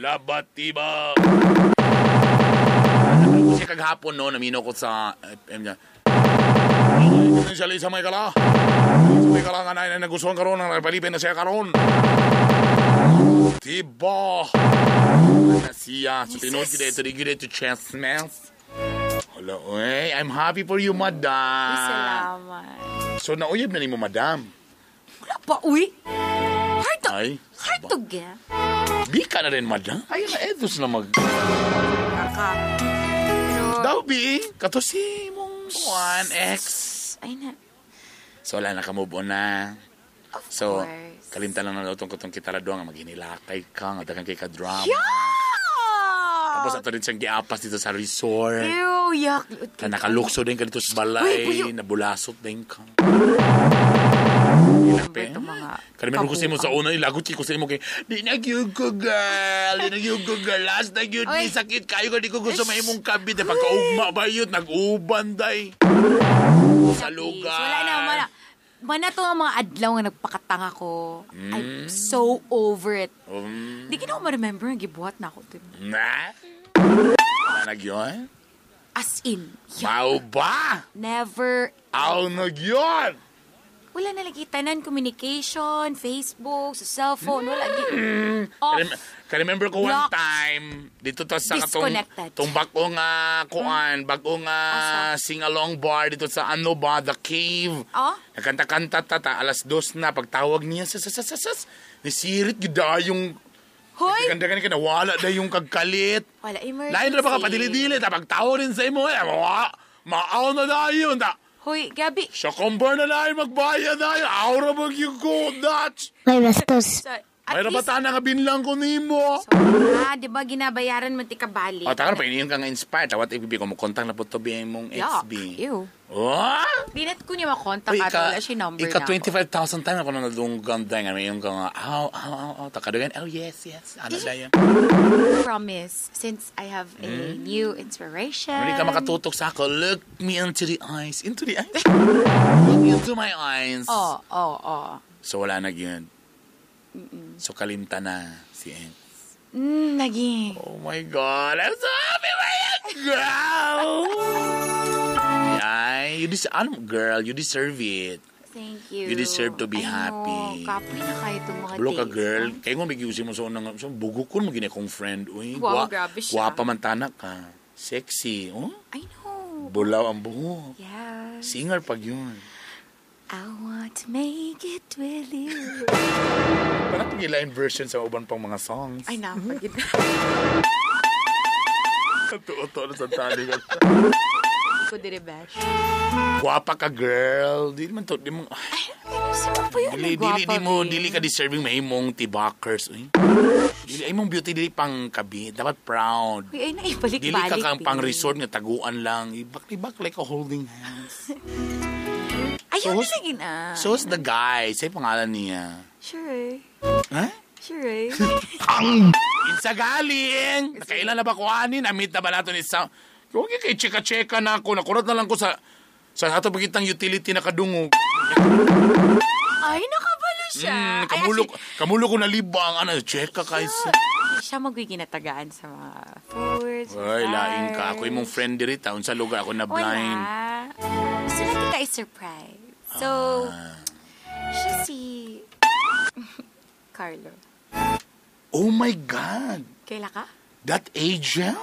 Labat iba. Nakadungog ko siya kaghapon, no? Namino ko sa FM niya. Siya sa mga kala. Sa mga kala nga na nagustuhan karon ang nagpalipin na siya karon. Diba? Na siya. So, tinuod kita ito, di kita ito chestnuts. Hala, oy. I'm happy for you, madam. Uy, salamat. So, nauyab na ni mo, madam. Wala pa, uy. Hard to, Ay, hard to get. Di ka na rin, madam. Ay, na, etos na mag... Kaka. Pero, Daw, bi. Kato si mong kuan, ex. ay na. So, wala na ka move on na. Of So, course. kalimtan lang na daw itong katong kita nga maghinilakay ka, nga dagan kay ka drama. Yeah! Tapos ato din siyang giapas dito sa resort. Ew, yak. Na nakalukso din ka dito sa balay, Uy, buyo. nabulasot din ka. Remember itong mga Karamihan ko sa imo sa kabuang. una, ilagot ko sa imo kay, di nagyug ko, girl. Di nagyug ko, girl. Last na yun, Oy. ni sakit kayo ko, di ko gusto maimong kabit. Eh, Pagkaugma ba yun, nag-uban, day. Sa lugar. Wala na, wala. Mana to ang mga adlaw nga nagpakatanga ko. I'm so over it. Di ko na ako ma-remember nga gibuhat na ako. Diba? Na? Wala na yun? As in, yeah. Mao ba? Never. Aw na yun! Wala na lagi tanan communication, Facebook, sa cellphone, wala gi. Off. Ka-remember ko one Blocked. time, dito ta sa katong Disconnected. tong bag-o nga kuan, bag-o nga sing-along bar dito sa ano ba, The Cave. Oh? Nagkanta-kanta ta, ta 2:00 na pagtawag niya sa sa sa sa sa nisirit gyud yung Hoy! Ganda ka nawala da yung kagkalit. Wala emergency. Lain ra ba ka padili-dili ta pagtawag rin sa imo eh maaw na dayon ta. Hoy, Gabi. Sa kumbar na dayon magbayad dayon. Aura mag yung go Dutch. May bastos. So, at May least, rabatan na nga binlang ko nimo. ah, di ba ginabayaran mo ti kabali? O, taka na, painiyon ka nga inspired. What if ko mo kontak na po to be mong Yuck. XB. Ew. Oh? Di na ko niya makontak Uy, at wala siya number ika na ako. 25,000 times ako na nadunggan dahil nga. May yung ka nga, aw, aw, aw, aw. Taka oh yes, yes. Ano dahil? Promise, since I have a new inspiration. Hindi ka makatutok sa ako. Look me into the eyes. Into the eyes? Look into my eyes. Oh, oh, oh. So, wala na yun. So, kalimta na si Ex. Naging. Oh my God, I'm so happy for you, girl! Ay, you deserve, ano, girl, you deserve it. Thank you. You deserve to be I know. happy. Kapoy na kayo itong mga Bulo ka, days. girl. Kaya nga, may mo sa unang, so, bugo ko mo gini kong friend. Uy, Wow, grabe siya. Guwapa man tanak ka. Sexy, oh? I know. Bulaw ang buhok. Yes. Singer pag yun. I want to make it with you. Parang pag line version sa uban pang mga songs. Ay, napagid. Tuo-tuo na sa tali ka. Ko dire bash. Guwapa ka, girl. Di man to, di mo, Ano sa mga pa yun? Dili, dili, di mo, dili ka deserving mahimong tibakers. Uy. Dili, ay mong beauty, dili pang kabi. Dapat proud. Uy, ay, naibalik-balik. Dili ka kang eh. pang resort nga taguan lang. Ibak-ibak like a holding hands. Ayaw So, na who's- lagi na. So, who's the guy? Say pangalan niya. Sure eh. Ha? Sure eh. Ang insa galing! Nakailan na ba ko ani? Na-meet na ba nato ni sa... Huwag kay cheka-cheka na ako. Nakurot na lang ko sa ato pagitang utility na kadungog. Ay, nakabalo siya. Ay, Kamulo ko nalibang. Ano, cheka kay sa... Siya magiging ginatagaan sa mga foods. Ay, laing ka. Ako imong friend diri taon sa lugar ako na blind. Wala. Gusto natin ka i-surprise. So, siya si Carlo. Oh my God! Kaila ka? That agent?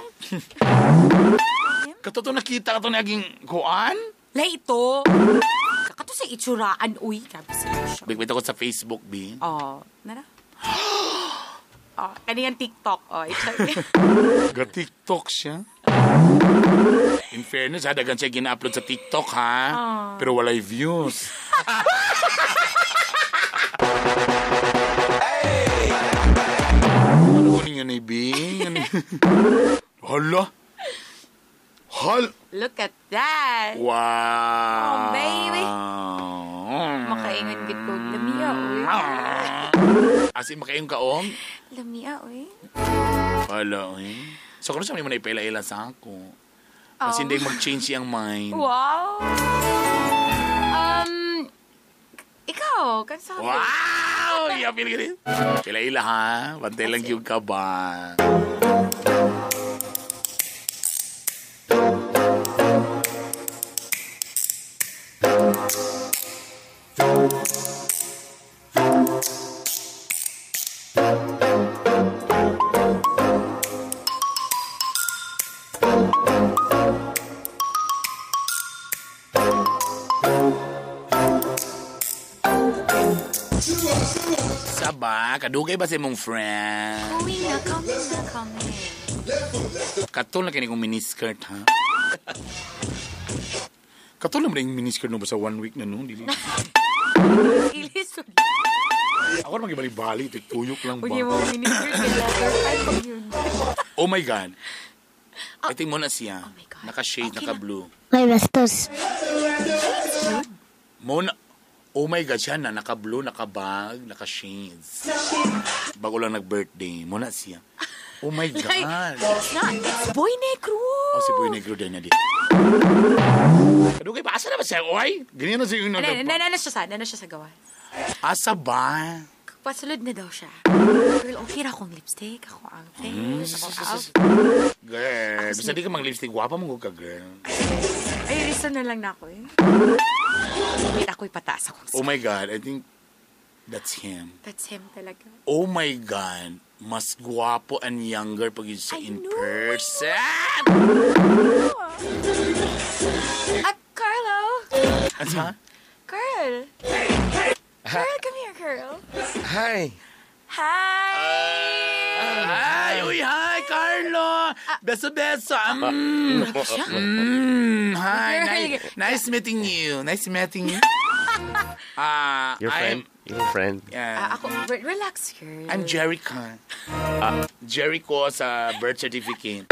Katoto nakita ka to naging kuan? Lay ito. Kato sa itsuraan, uy. Grabe sila siya. Bigwit ako sa Facebook, B. Oh, nara. Oh, kaniyang TikTok. Oh, i-check. Ga-TikTok siya. In fairness, ha, dagan siya gina-upload sa TikTok, ha? Ah. Pero walay views. Ano ko ninyo ni B? Hala? Hal? Look at that. Wow. Oh, baby. Makaingon gid ko. Lamia, uy. As in, makaingon ka, om? Lamia, uy. Hala, eh. So, kung saan mo na ipaila-ila sa ako? Kasi Oh. hindi mag-change iyang mind. Wow. Ikaw, kansa ka? Wow! Iya, pili ka rin. Pila-ila, ha? Bantay lang yung ka ba? Saba, kadugay ba sa imong friend? Uwi na kami na kami. Katol na kini kong miniskirt, ha? Katol na mo rin yung miniskirt no ba sa 1 week na no? Dili. Ilis. Ako naman gibali-bali, ito tuyok lang ba? Uy, mo miniskirt kay leather pants pag yun. Oh my God. I think mo na siya. Naka-shade, naka-blue. May bastos. Mo na, oh my God, siya na, naka-blue, naka-bag, naka-shades. Bago lang nag-birthday, mo na siya. Oh my God. It's not, it's Boy Negro. Oh, si Boy Negro din na di. Kadugay ba? Asa na ba siya? Oy, ganyan na siya yung Ano, nag- nana siya sa gawas. Asa ba? Pasulod na daw siya. Girl, okay ra akong lipstick, ako ang face, ako ang outfit. Girl, basta di ka mag-lipstick, gwapa mo ka, girl. Ay, reason na lang na ako eh. Wait, ako'y pataas akong Oh my God, I think that's him. That's him talaga. Oh my God, mas gwapo and younger pag yun siya in person. Ah, Carlo! Asa? Carl! Carl, come here, Carl. Hi. Hi! Hi! Uy, hi, Carlo! Beso, beso! Hi, nice meeting you. Nice meeting you. Your friend? Your friend? Yeah. Ah, ako, relax, girl. I'm Jericho. Jericho sa birth certificate.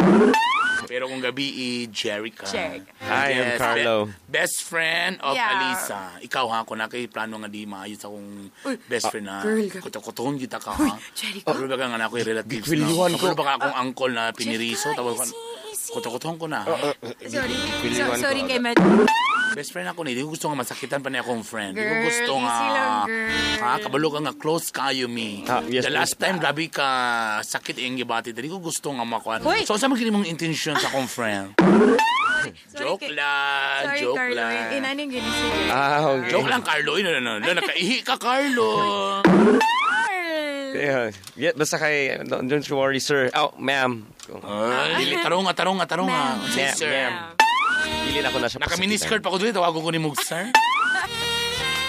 Pero kung gabi, Jericho. Jericho. Hi, I'm Carlo. Best friend of Yeah. Alisa. Ikaw ha, kung nakay plano nga di maayos akong best friend na. girl, grabe. Kuto-kutohon kita ka ha. Jericho. Pero baka nga na ako'y relatives na. Gikwiliwan ko. Pero baka akong uncle na piniriso. Tawag ko. Easy, easy. Kuto-kutohon ko na. ha? Sorry. Gikwiliwan Sorry ko. kay Matt. Best friend ako ni, di ko gusto nga masakitan pa niya akong friend. Di ko Girl, gusto nga. easy lang, girl. Ha, kabalo ka nga close kayo mi. Ah, yes, The last please. time grabe ka sakit iyang gibati. Di ko gusto nga makuha. Hoy! So sa man kini mong intention sa akong friend? Sorry Joke lang, Sorry, joke Carlo. lang. Inaning gini si Ah, okay. Joke lang, Carlo. No, no, no. No, nakaihi ka, Carlo. Carl. Yeah, basta kay, don't you worry, sir. Oh, ma'am. Ay, dili, tarong nga, tarong nga, tarong nga. Ma'am. Say, Ma'am, sir. ma'am. Dili na ako na siya Naka-miniskirt pa ko dito. Tawagon ko ni Mug, sir.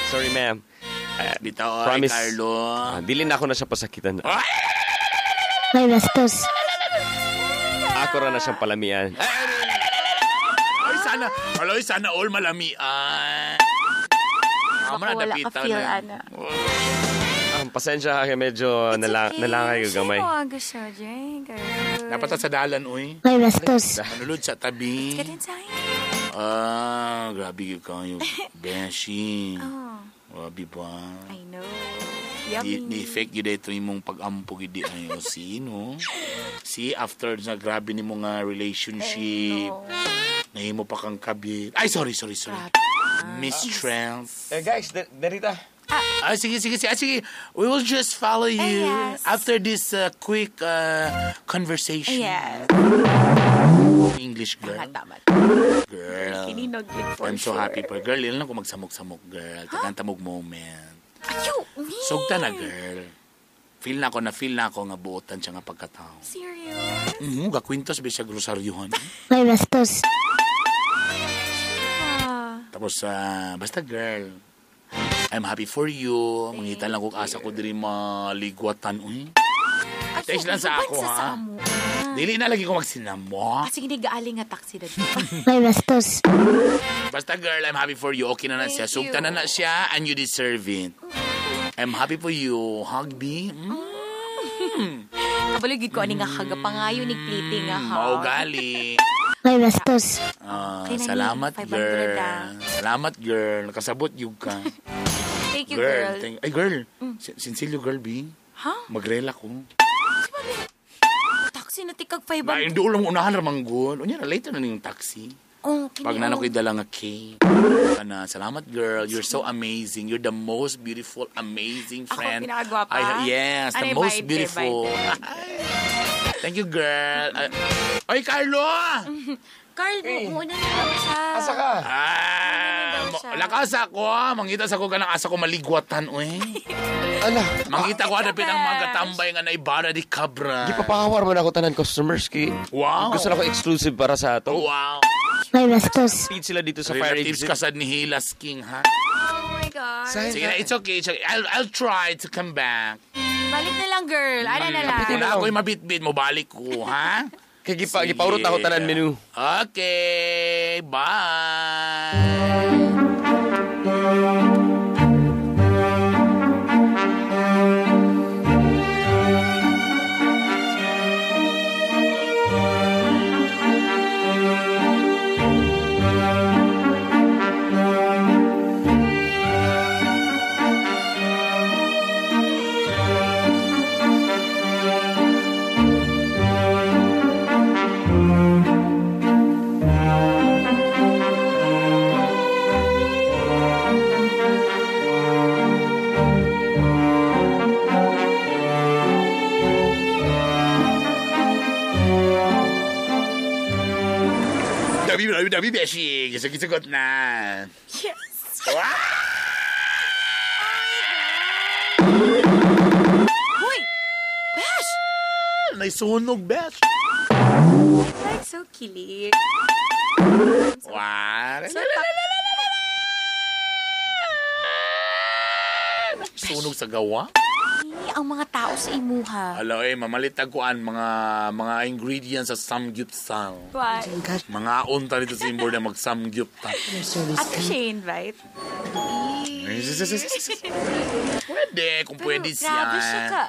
Sorry, ma'am. Bitaw, ay, Promise. Carlo. Ah, dili na ako na siya pasakitan. May bastos. Ako ra na siyang palamian. Ay, sana. Aloy, sana all malamian. Baka Tama na, wala ka dapita feel, na. ana. Pasensya ka, medyo nalangay ko gamay. Sino siya, Jane? Girl. Dapat sa dalan, uy. May bastos. Manulod sa tabi. Get inside. Ah, grabe yun kayo. Beshi. Oh, Grabe ba? I know. Yummy. Ni-effect yun ito imong pag-ampo gid ay o sino. See, after sa grabe ni mo nga relationship, nahimo pa kang kabit. Ay, sorry. Miss Trans. Eh guys, derita. Ah, sige. Ah, sige. We will just follow you Yes. after this quick conversation. Yes. English girl. Tama. Girl. Kininog yun for I'm so sure. happy for girl. Ilan lang ko magsamok-samok, girl. Tagan tamog moment. Ayo, me. Sugta na, girl. Feel na ako nga buotan siya nga pagkatao. Serious? Gakwintas ba siya grosaryuhan? May bastos. Tapos, basta girl, I'm happy for you. Mangita lang kung asa ko diri maligwatan. Uy. Text lang sa ako, ha? Dili na lagi ko magsinamo. Kasi hindi gaali nga taxi na May bastos. Basta girl, I'm happy for you. Okay na na siya. Thank Sugta na you. na siya and you deserve it. I'm happy for you. Hug me. Mm. Kabalo gid ko ani nga kagapangayo ni pliti nga ha. Maugali. May bastos. Ah, Okay na ni, salamat, 500 girl. ah. Salamat, girl. Nakasabot yung ka. Thank you, girl. Ay, girl. Sinsilyo, girl, B. Ha? Magrela ko. Taxi na tikag 500. Ba, hindi ulang unahan ramanggol. Unya na, later na yung taxi. Oh, kini Pag nana oh. ko'y dala nga cake. Kana, salamat, girl. You're so amazing. You're the most beautiful, amazing Ako friend. pinakagwapa? Yes, the Ano, most bye, beautiful. bye, Thank you, girl. Ay, Carlo! Carl, muna na lang siya. Asa ka? Ah, daw siya. lakas ako. Mangita sa ko kanang asa ko maligwatan, uy. Ala, Mangita ko adapit ang mga Besh. katambay nga naibara di kabra. gipapahawar mo na ako tanan customers kay. Wow. Gusto na ko exclusive para sa ato. Wow. May bastos. Speed sila dito sa fire Relatives exit. kasad ni Hilas King, ha? Oh my God. Sige na, it's okay. It's okay. I'll try to come back. Balik na lang, girl. Ano na lang. Kung na ako'y mabitbit mo, balik ko, ha? Kay gipaurot ako tanan menu. Okay, bye! Dabi, beshi. Gisag-gisagot na. Yes. Wow! Hoy! Besh! Naisunog, besh. Like so kilig. Wow. So, Sunog sa gawa? ang mga tao sa imuha. Hala, eh, mamalitag ko an mga ingredients sa samgyupsal. What? Mga unta dito sa inboard na mag-samgyupta. Ato siya invite. Pwede, kung pwede siya. Grabe siya ka.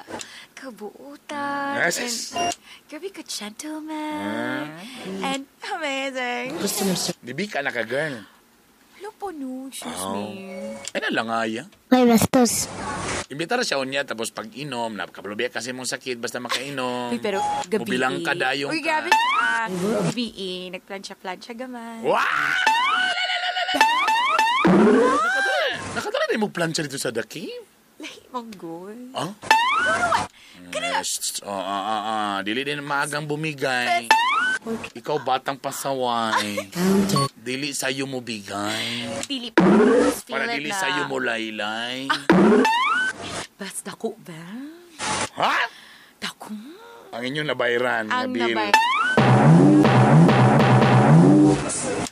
Kabuutan. Yes. And, grabe ka gentleman. And amazing. Bibi ka na ka, girl. Hello po, no. Excuse Oh. me. Ay, nalangaya. May bastos. Imbita ra siya unya, tapos pag inom, nakapalubiya kasi mong sakit, basta makainom. Uy, pero gabi. Mubilang ka dayong Uy, ka. grabe siya. Gabi eh. Nagplansya-plansya gaman. Wow! Nakadala na yung plancha dito sa The Cave? Lahi manggol. Ah? Yes. Oh. Dili din maagang bumigay. Ikaw batang pasaway. Dili sa'yo mo bigay. Dili. Feel Para it dili na. sa'yo mo laylay. Bas, dako ba? Ha? Dako. Ang inyong nabayran. Ang nga bill. nabay.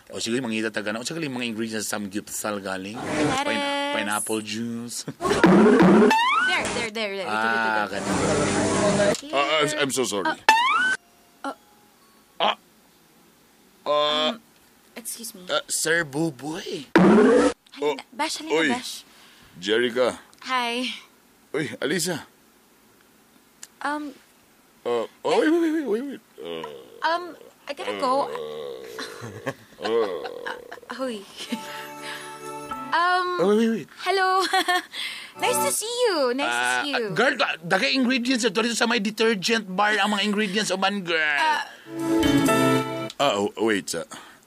O sige, mangita taga na. O sige, mga ingredients sa samgyupsal galing. Lettuce. Pineapple juice. There. Ito, ito, Ah, ito. ganun. I'm so sorry. Excuse me. Sir Buboy. Halina, Bash, halina, Oy. Bash. Jerica. Hi. Uy, Alisa. Oh, wait. I gotta go. Huy. Oh, wait. Hello. Nice to see you. Nice to see you. Girl, dagay ingredients ito dito sa may detergent bar ang mga ingredients uban, girl. Oh, wait,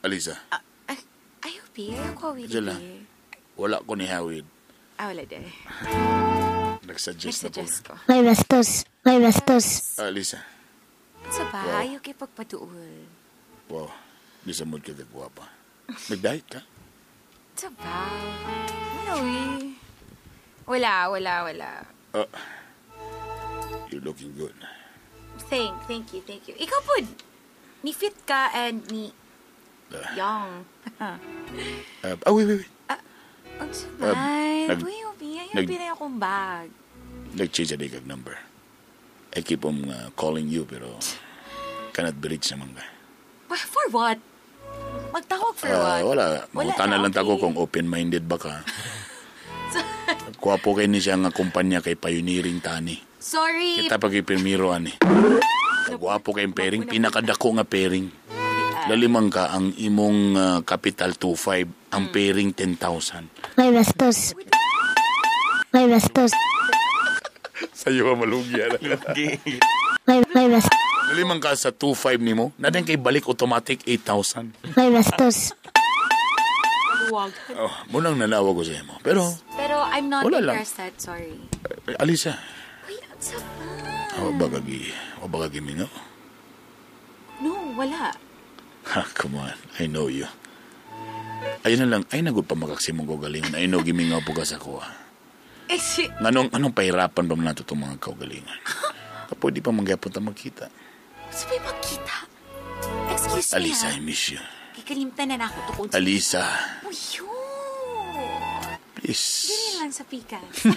Alisa. Ayaw, Bi. Ayaw ko, Willie. Diyan lang. Wala ko ni Hawid. Ah, wala di. Nagsuggest na po. Nagsuggest ko. May bastos. May bastos. Alisa. Sa ba? Wow. Ayaw kay pagpaduol. Wow. Di sa mood ka kagwapa. Nag-diet ka? Sa ba? Wala, eh. Wala, wala, wala. You're looking good. Thank you, thank you. Ikaw po, ni fit ka and ni young. Wait, wait, wait. Ang sabay. Uy, Obi, ayaw pinay akong bag. Nag-change na kag number. I keep on calling you pero cannot be reached naman ka. For what? Magtawag for what? Wala. Mangutana na, lang tako okay. kung open-minded ba ka. Kuwapo kay ni siya nga kumpanya kay Pioneering Tani. Sorry. Kita pag ipirmiro ani. Gwapo kay pairing, pinakadako nga pairing. Lalimang ka ang imong capital 2.5, ang pairing 10,000. May bastos. May bastos. Sa'yo ka malugi. May bastos. Lalimang ka sa 2.5 nimo, na din kay balik automatic 8,000. May bastos. Luwag. Oh, munang nanawag ko sa imo. Pero, Pero I'm not Wala lang. interested, sorry. Alisa, Uy, ang sabay. wa ba kagi mingaw? No, wala. Ha, come on. I know you. Ayun na lang, ay nagod pa makaksimong ko galingon. I know gimingaw po ka sa kuha. Eh, si... Anong pahirapan ba man nato itong mga kaugalingon? Kapo, di pa mangyapon ta magkita. Sabay magkita. Excuse me, Alisa, ha? I miss you. Kikalimtan na na ako to kung... Alisa, Uy, yun. please. Dili lang sa pikas. You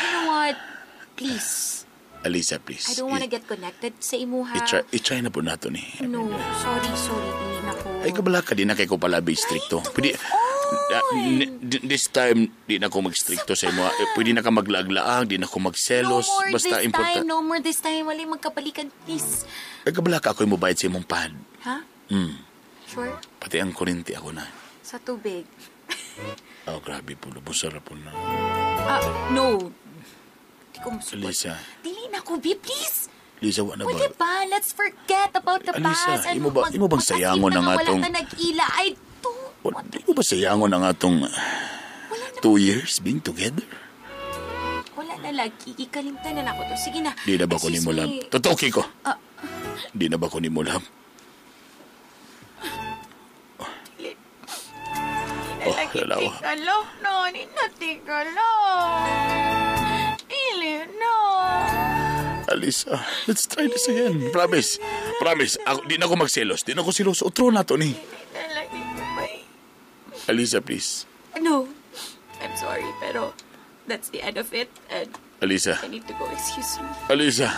know what? Please. Alisa, please. I don't wanna get connected sa imuha. I-try na po nato ni. No, sorry, sorry. Dili na ko. Ay, kabala ka, di na kay ko palabi stricto. Pwede, this time, di na ko mag-stricto sa imo. Eh, pwede na ka maglaglaag, di na ko magselos. No more Basta this important. time. No more this time. Wala yung magkabalikan, please. Ay, kabala ka, ako'y mobayad sa imong pad. Ha? Mm. Sure? Pati ang kurinti ako na. Sa tubig. Oh, grabe po. Lubos po na. Ah, no. Di ko masugot. Alisa, Dili na ko, B, please. Lisa, wala Pwede ba? ba? Let's forget about the Alisa, past. And imo ba- imo bang mag-as if sayangon na ang nga atong- Wala na nag-ila. I don't... Di ko ba sayangon ang atong 2 years being together? Wala na lagi. Ikalimtan na nako to. Sige na. Di na ba ko Excuse ni mo love? me. Totoo, Kiko. Ah. Di na ba ko ni mo love? Oh, dalawa. Tigalaw na. Ni na tigalaw. Dili na. Alisa, let's try this again. Promise. Promise. Ako, di na ako magselos. Di na ako selos. Otro na to ni. Alisa, please. No. I'm sorry, pero that's the end of it. And Alisa. I need to go. Excuse me. Alisa.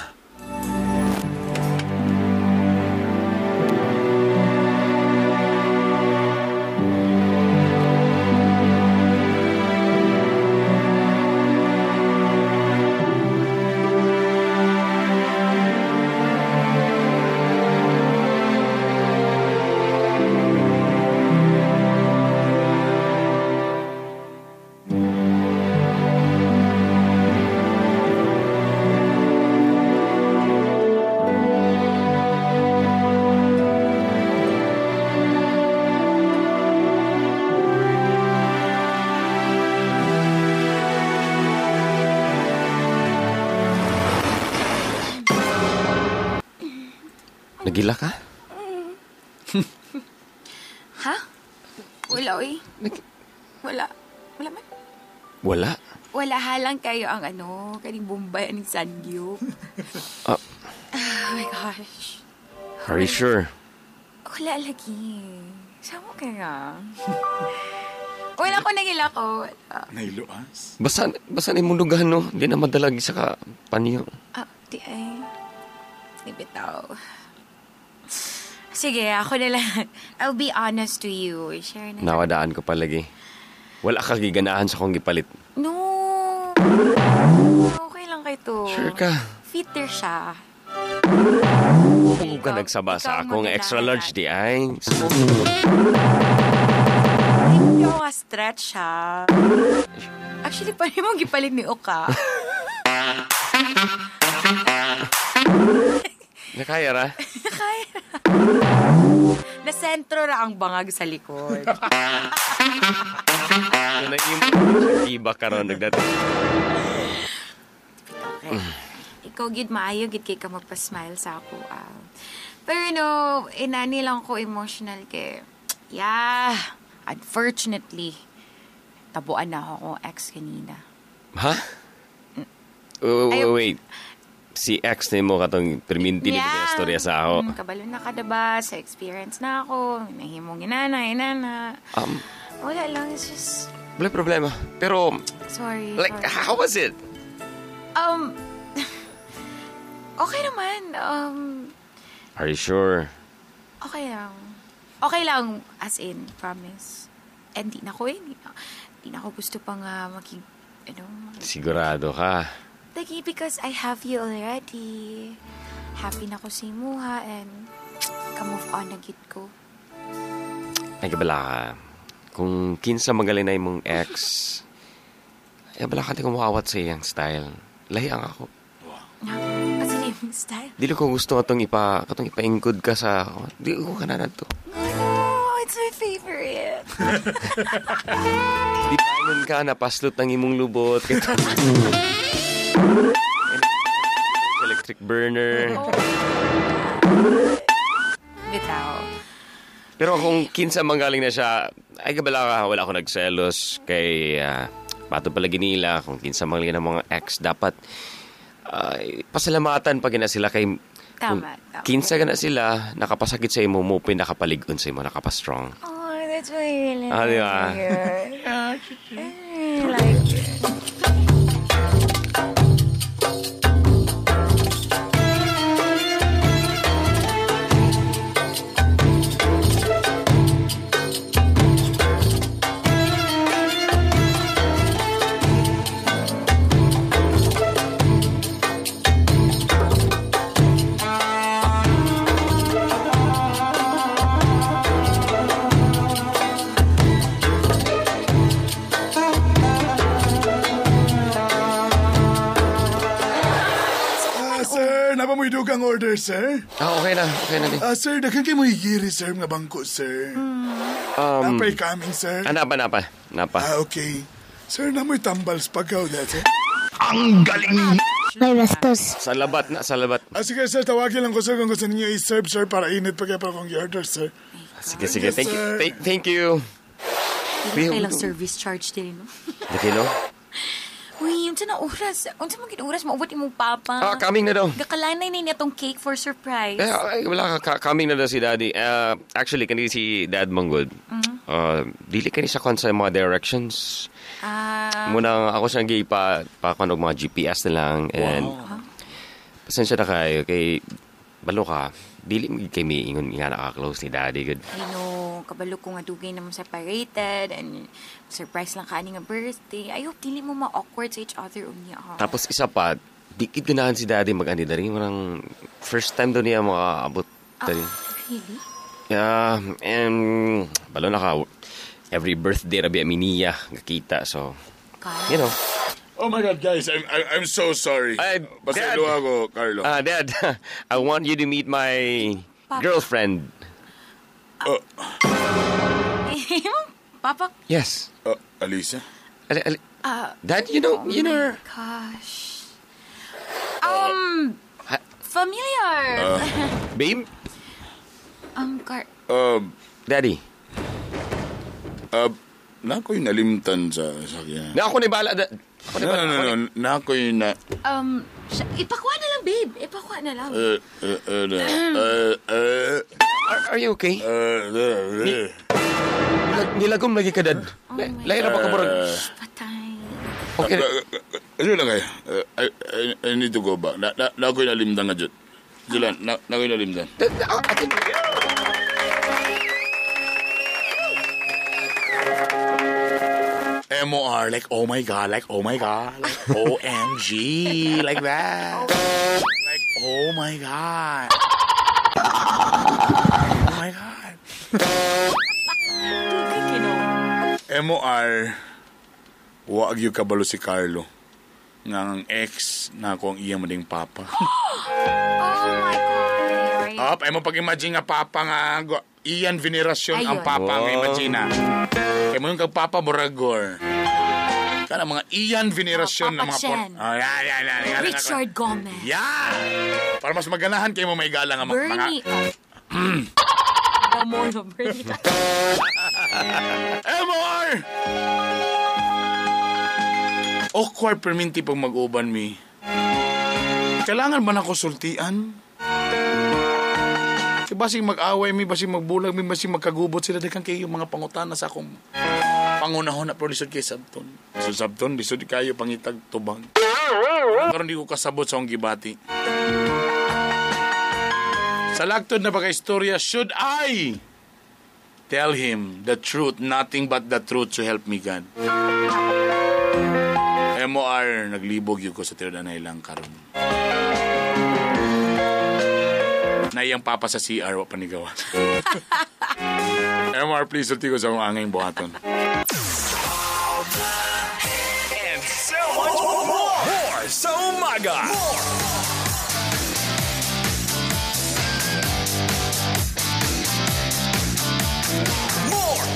Nagila ka? Ha? Wala, oy. Wala. Wala man. Wala. Wala halang kayo ang ano, kaning Bombay, aning Sangyup. Ah. Oh my gosh. Are you sure? Wala lagi. Sama ka nga. Wala ko nangila ko. Wala. Nailuas? Basta, basta na imong lugahan, no? Hindi na madalag sa ka panyo. Ah, di ay. Di bitaw. Sige, ako na lang. I'll be honest to you. Share na. Nawadaan ko palagi. Wala ka giganahan sa akong gipalit. No. Okay lang kay to. Sure ka? Fitter siya. Kung ka nagsaba sa akong extra large di ay. Yung mga stretch, ha? Actually, paano mo gipalit ni Oka? Nakaya ra? Kaya. Nasentro ra ang bangag sa likod. So, nahimo iba karon nagdati. Okay. Ikaw, gid maayo, gid kay ka magpa-smile sa ako. Ah. Pero no, inani lang ko emotional kay, yeah, unfortunately, tabuan na ako akong ex kanina. Ha? Oh, Ay- wait. Si ex ni mo katong perminti ni yeah. istorya sa ako. Kabalo na ka diba? Sa experience na ako. Nahimong inana, inana. Wala lang, it's just, Wala problema. Pero, sorry. like, sorry. how was it? Okay naman. Are you sure? Okay lang. Okay lang, as in, promise. And di na ko eh. Di na ako gusto pang maging, ano, Sigurado ka. Lagi, because I have you already. Happy na ko sa imuha and ka-move on na gid ko. Ay, kabala ka. Kung kinsa magaling na imong ex, ay, bala ka di ko makawat sa iyang style. Lahi ang ako. Kasi na yung style. Dili ko gusto katong ipa katong ipaingkod ka sa di ko kananan to. Oh, it's my favorite. Di paingon ka napaslot ang imong lubot. Electric burner. Bitaw. Pero kung kinsa manggaling na siya, ay kabala ka, wala ako nagselos kay pato pala ginila, kung kinsa manggaling ng mga ex, dapat pasalamatan pag na sila kay kung Tama, tama. kinsa ka na sila, nakapasakit sa imo, mo pinakapalig-on sa imo, nakapastrong. Oh, that's why I really Ah, di ba? like it. I really like it. Ah, sir, napa mo'y dugang order, sir? Ah, okay na. Okay na din. Ah, sir, daghan kay mo higiri, sir, nga bangko, sir. Napay coming, sir. Ah, napa, napa. Napa. Ah, okay. Sir, namoy tambals pagkaw dati. Ang galing! May bastos. Sa labat na, sa labat. Ah, sige, sir, tawagin lang ko, sir, kung gusto ninyo i-serve, sir, para init pa kaya para kong i-order, sir. Sige, sige. Thank you. Sir. Thank you. Hindi na kailang service charge din, no? Okay, no? Uy, unsa na oras? Unsa man gid oras maubot imong papa? Ah, coming na daw. Gakalanay na niya tong cake for surprise. Eh, ay, wala ka. Coming na daw si Daddy. Actually, kanina si Dad Manggod. Dili kani sa kon sa mga directions. Ah, Muna ako siyang gipa pa kon og mga GPS na lang and pasensya na kayo kay balo ka. Dili mo kay miingon nga naka-close ni Daddy good. I know, kabalo ko nga dugay na mo separated and surprise lang ka ani nga birthday. I hope dili mo ma-awkward sa each other unya. Ha? Tapos isa pa, dikit ganahan si Daddy mag-ani dari marang first time daw niya makaabot dari. Really? Yeah, and balo na ka every birthday rabi ami niya nakita so Ka? you know. Oh my God, guys, I'm so sorry. Ay, Basta Dad. ako, Carlo. Dad, I want you to meet my Papa. girlfriend. Papa, Yes. Alisa? Ali, Dad, you know her. gosh. Familiar. Babe? Car- Daddy. Na ako'y nalimtan sa sakyan. Na ako ni bala. Ako ni No, bala. no, no, no. Na ako'y na... ipakuha na lang, babe. Ipakuha na lang. Are you okay? Nilagom lagi ka, Dad. Lahira pa ka, murag. Patay. Okay. Ano lang kayo? I need to go back. Na ako'y nalimtan nga, Jud. Julan, na ako'y nalimtan. Dad, atin. M-O-R, like, oh my God, like, oh my God, like, O-M-G, like that. Like, oh my God. Oh my God. Dugay kino. MOR, wa gyud kabalo si Carlo. Nga ang ex na ako ang iya mading papa. Oh my God. Up, ay mo pag-imagine nga papa nga Ian Veneracion ang Ayun. papa nga Wow. imagine na. Kay mo yung kag papa Boragor. Kana mga Ian Veneracion Oh, na Papa mga Chen. Oh, yan, yan, yan, yan, yan. Richard Gomez. Yeah! Para mas maganahan kayo mo may gala nga mga, mga Bernie. Oh. Ramon, Bernie. MR! Awkward perminti pag mag-uban mi. Kailangan ba na konsultian? Kaya basing mag-away mi, basing magbulag mi, basing magkagubot sila daghan kayo mga pangutana sa akong pangunahon na pero lisod kay sabton. Lisod sabton, lisod kayo pangitag tubang. Karon di ko kasabot sa akong gibati. Sa lagtod na pagka-istorya, should I tell him the truth, nothing but the truth to help me God? MOR, naglibog yun ko sa Tirdanay lang karon. Naiyang papa sa CR, wa panigawa. MR, please, sulti ko sa akong angay buhaton. And so much more. More sa umaga. More. More.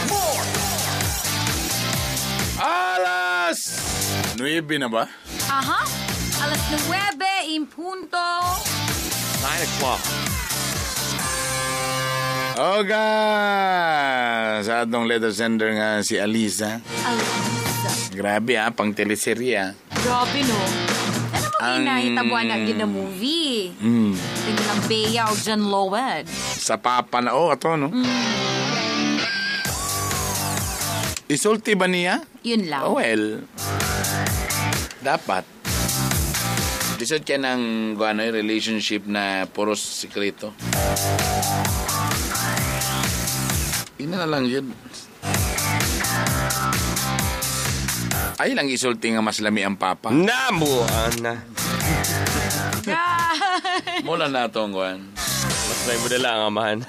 More. Alas! 9 na ba? Aha. Alas 9 in punto. 9 o'clock. Oga! Sa atong letter sender nga si Alisa. Alisa. Grabe ah, pang teleserye ah. Grabe no. Ano mo Ang- ginahitabuan na gina movie? Tingnan ng Bea o John Lowen. Sa papa na, oh, ato no? Isulti ba niya? Yun lang. Oh, well, dapat. Lisod ka ng ano, relationship na puros sikreto. Ina na lang yun. Ay lang isulti nga mas lami ang papa. Namuan na. Mula na itong kuan. Mas may budala ang amahan.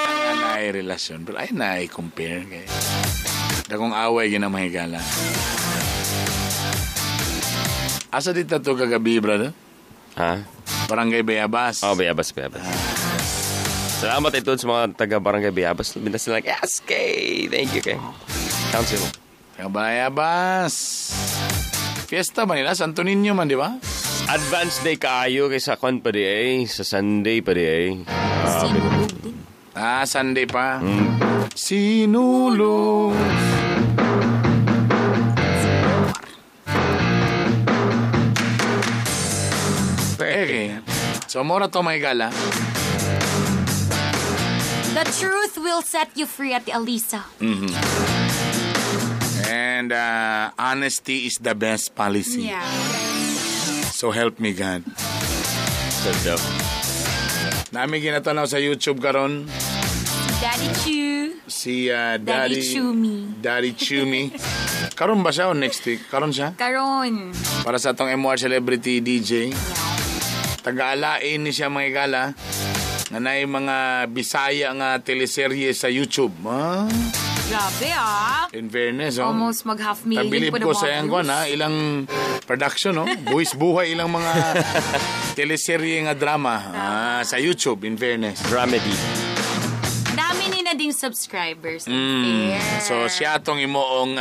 Nga na relasyon. Pero ay na compare kay. Dagong away ginamahigala. Asa dito to kagabi, brother? Ha? Barangay Bayabas. Oh, Bayabas, Bayabas. Salamat ito sa mga taga Barangay Bayabas. Binta sila like, yes, kay. Thank you, kay. Council. Taga Bayabas. Fiesta ba nila? Santo Niño man, di ba? Advance day kaayo kay sa kwan pa di eh. Sa Sunday pa di eh. Sinulog din. Ah, Sunday pa. Sinulog. Okay. So, mura to may gala. The truth will set you free at Alisa. And honesty is the best policy. Yeah. So help me God. Sad daw. Nami ginatanaw sa YouTube karon Daddy Chu. si Daddy Daddy Chumi. Daddy Chumi. Karon ba siya o next week? Karon siya? Karon. Para sa atong MR Celebrity DJ. Taga-alain ni siya mga igala. Nga naay mga Bisaya nga teleserye sa YouTube. Ah, Grabe ah. in fairness, oh. Almost mag half million Tabilib po na ko mga sa iyang views. kuwan, ha, ilang production, no? Buwis buhay ilang mga teleserye nga drama sa YouTube, in fairness. Dramedy. Dami ni na ding subscribers. Fair. So, siya atong imoong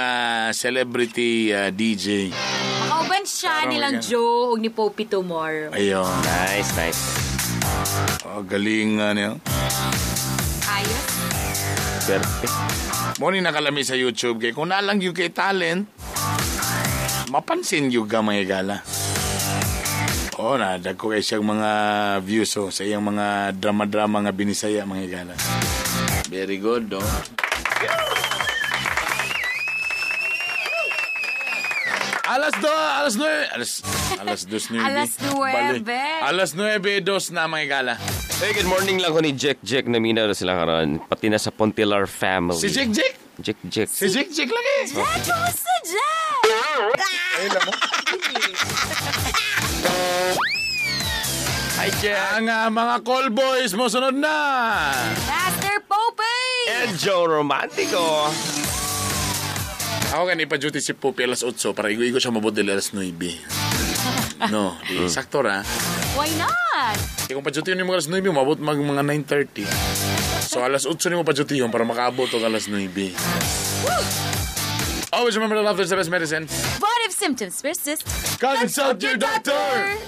celebrity DJ. Makauban siya Karon nilang yan. Joe ug ni Poppy tomorrow. Ayun. Nice, nice. Oh, galing nga niyo. Ayos. Perfect. Mo ni nakalami sa YouTube kay kung nalang yung kay talent, mapansin yung ka mga gala. Oh, na dagko kay siyang mga views oh, sa iyang mga drama-drama nga binisaya mga gala. Very good, oh. Alas do, alas nueve, alas, alas dos nueve. Alas nueve. Bali. Alas nueve, dos na mga gala. Hey, good morning lang ko ni Jack Jack. Namina na sila karon. Pati na sa Pontilar family. Si Jack Jack? Jack Jack. Si Jack Jack lang eh. Jack, kumusta Jack? Ay, alam mo. Hi, Jack. Ang mga call boys mo sunod na. Master Popey! And Joe Romantico. Ako gani pa duty si Pupi alas 8 para igo-igo siya mabudil alas 9. No, di sakto ra. Why not? Kaya kung pa-duty nimo alas 9, mabot mag mga 9:30. So alas 8 nimo pa-duty para makaabot og alas 9. Always remember to love is the best medicine. But if symptoms persist, Consult your doctor!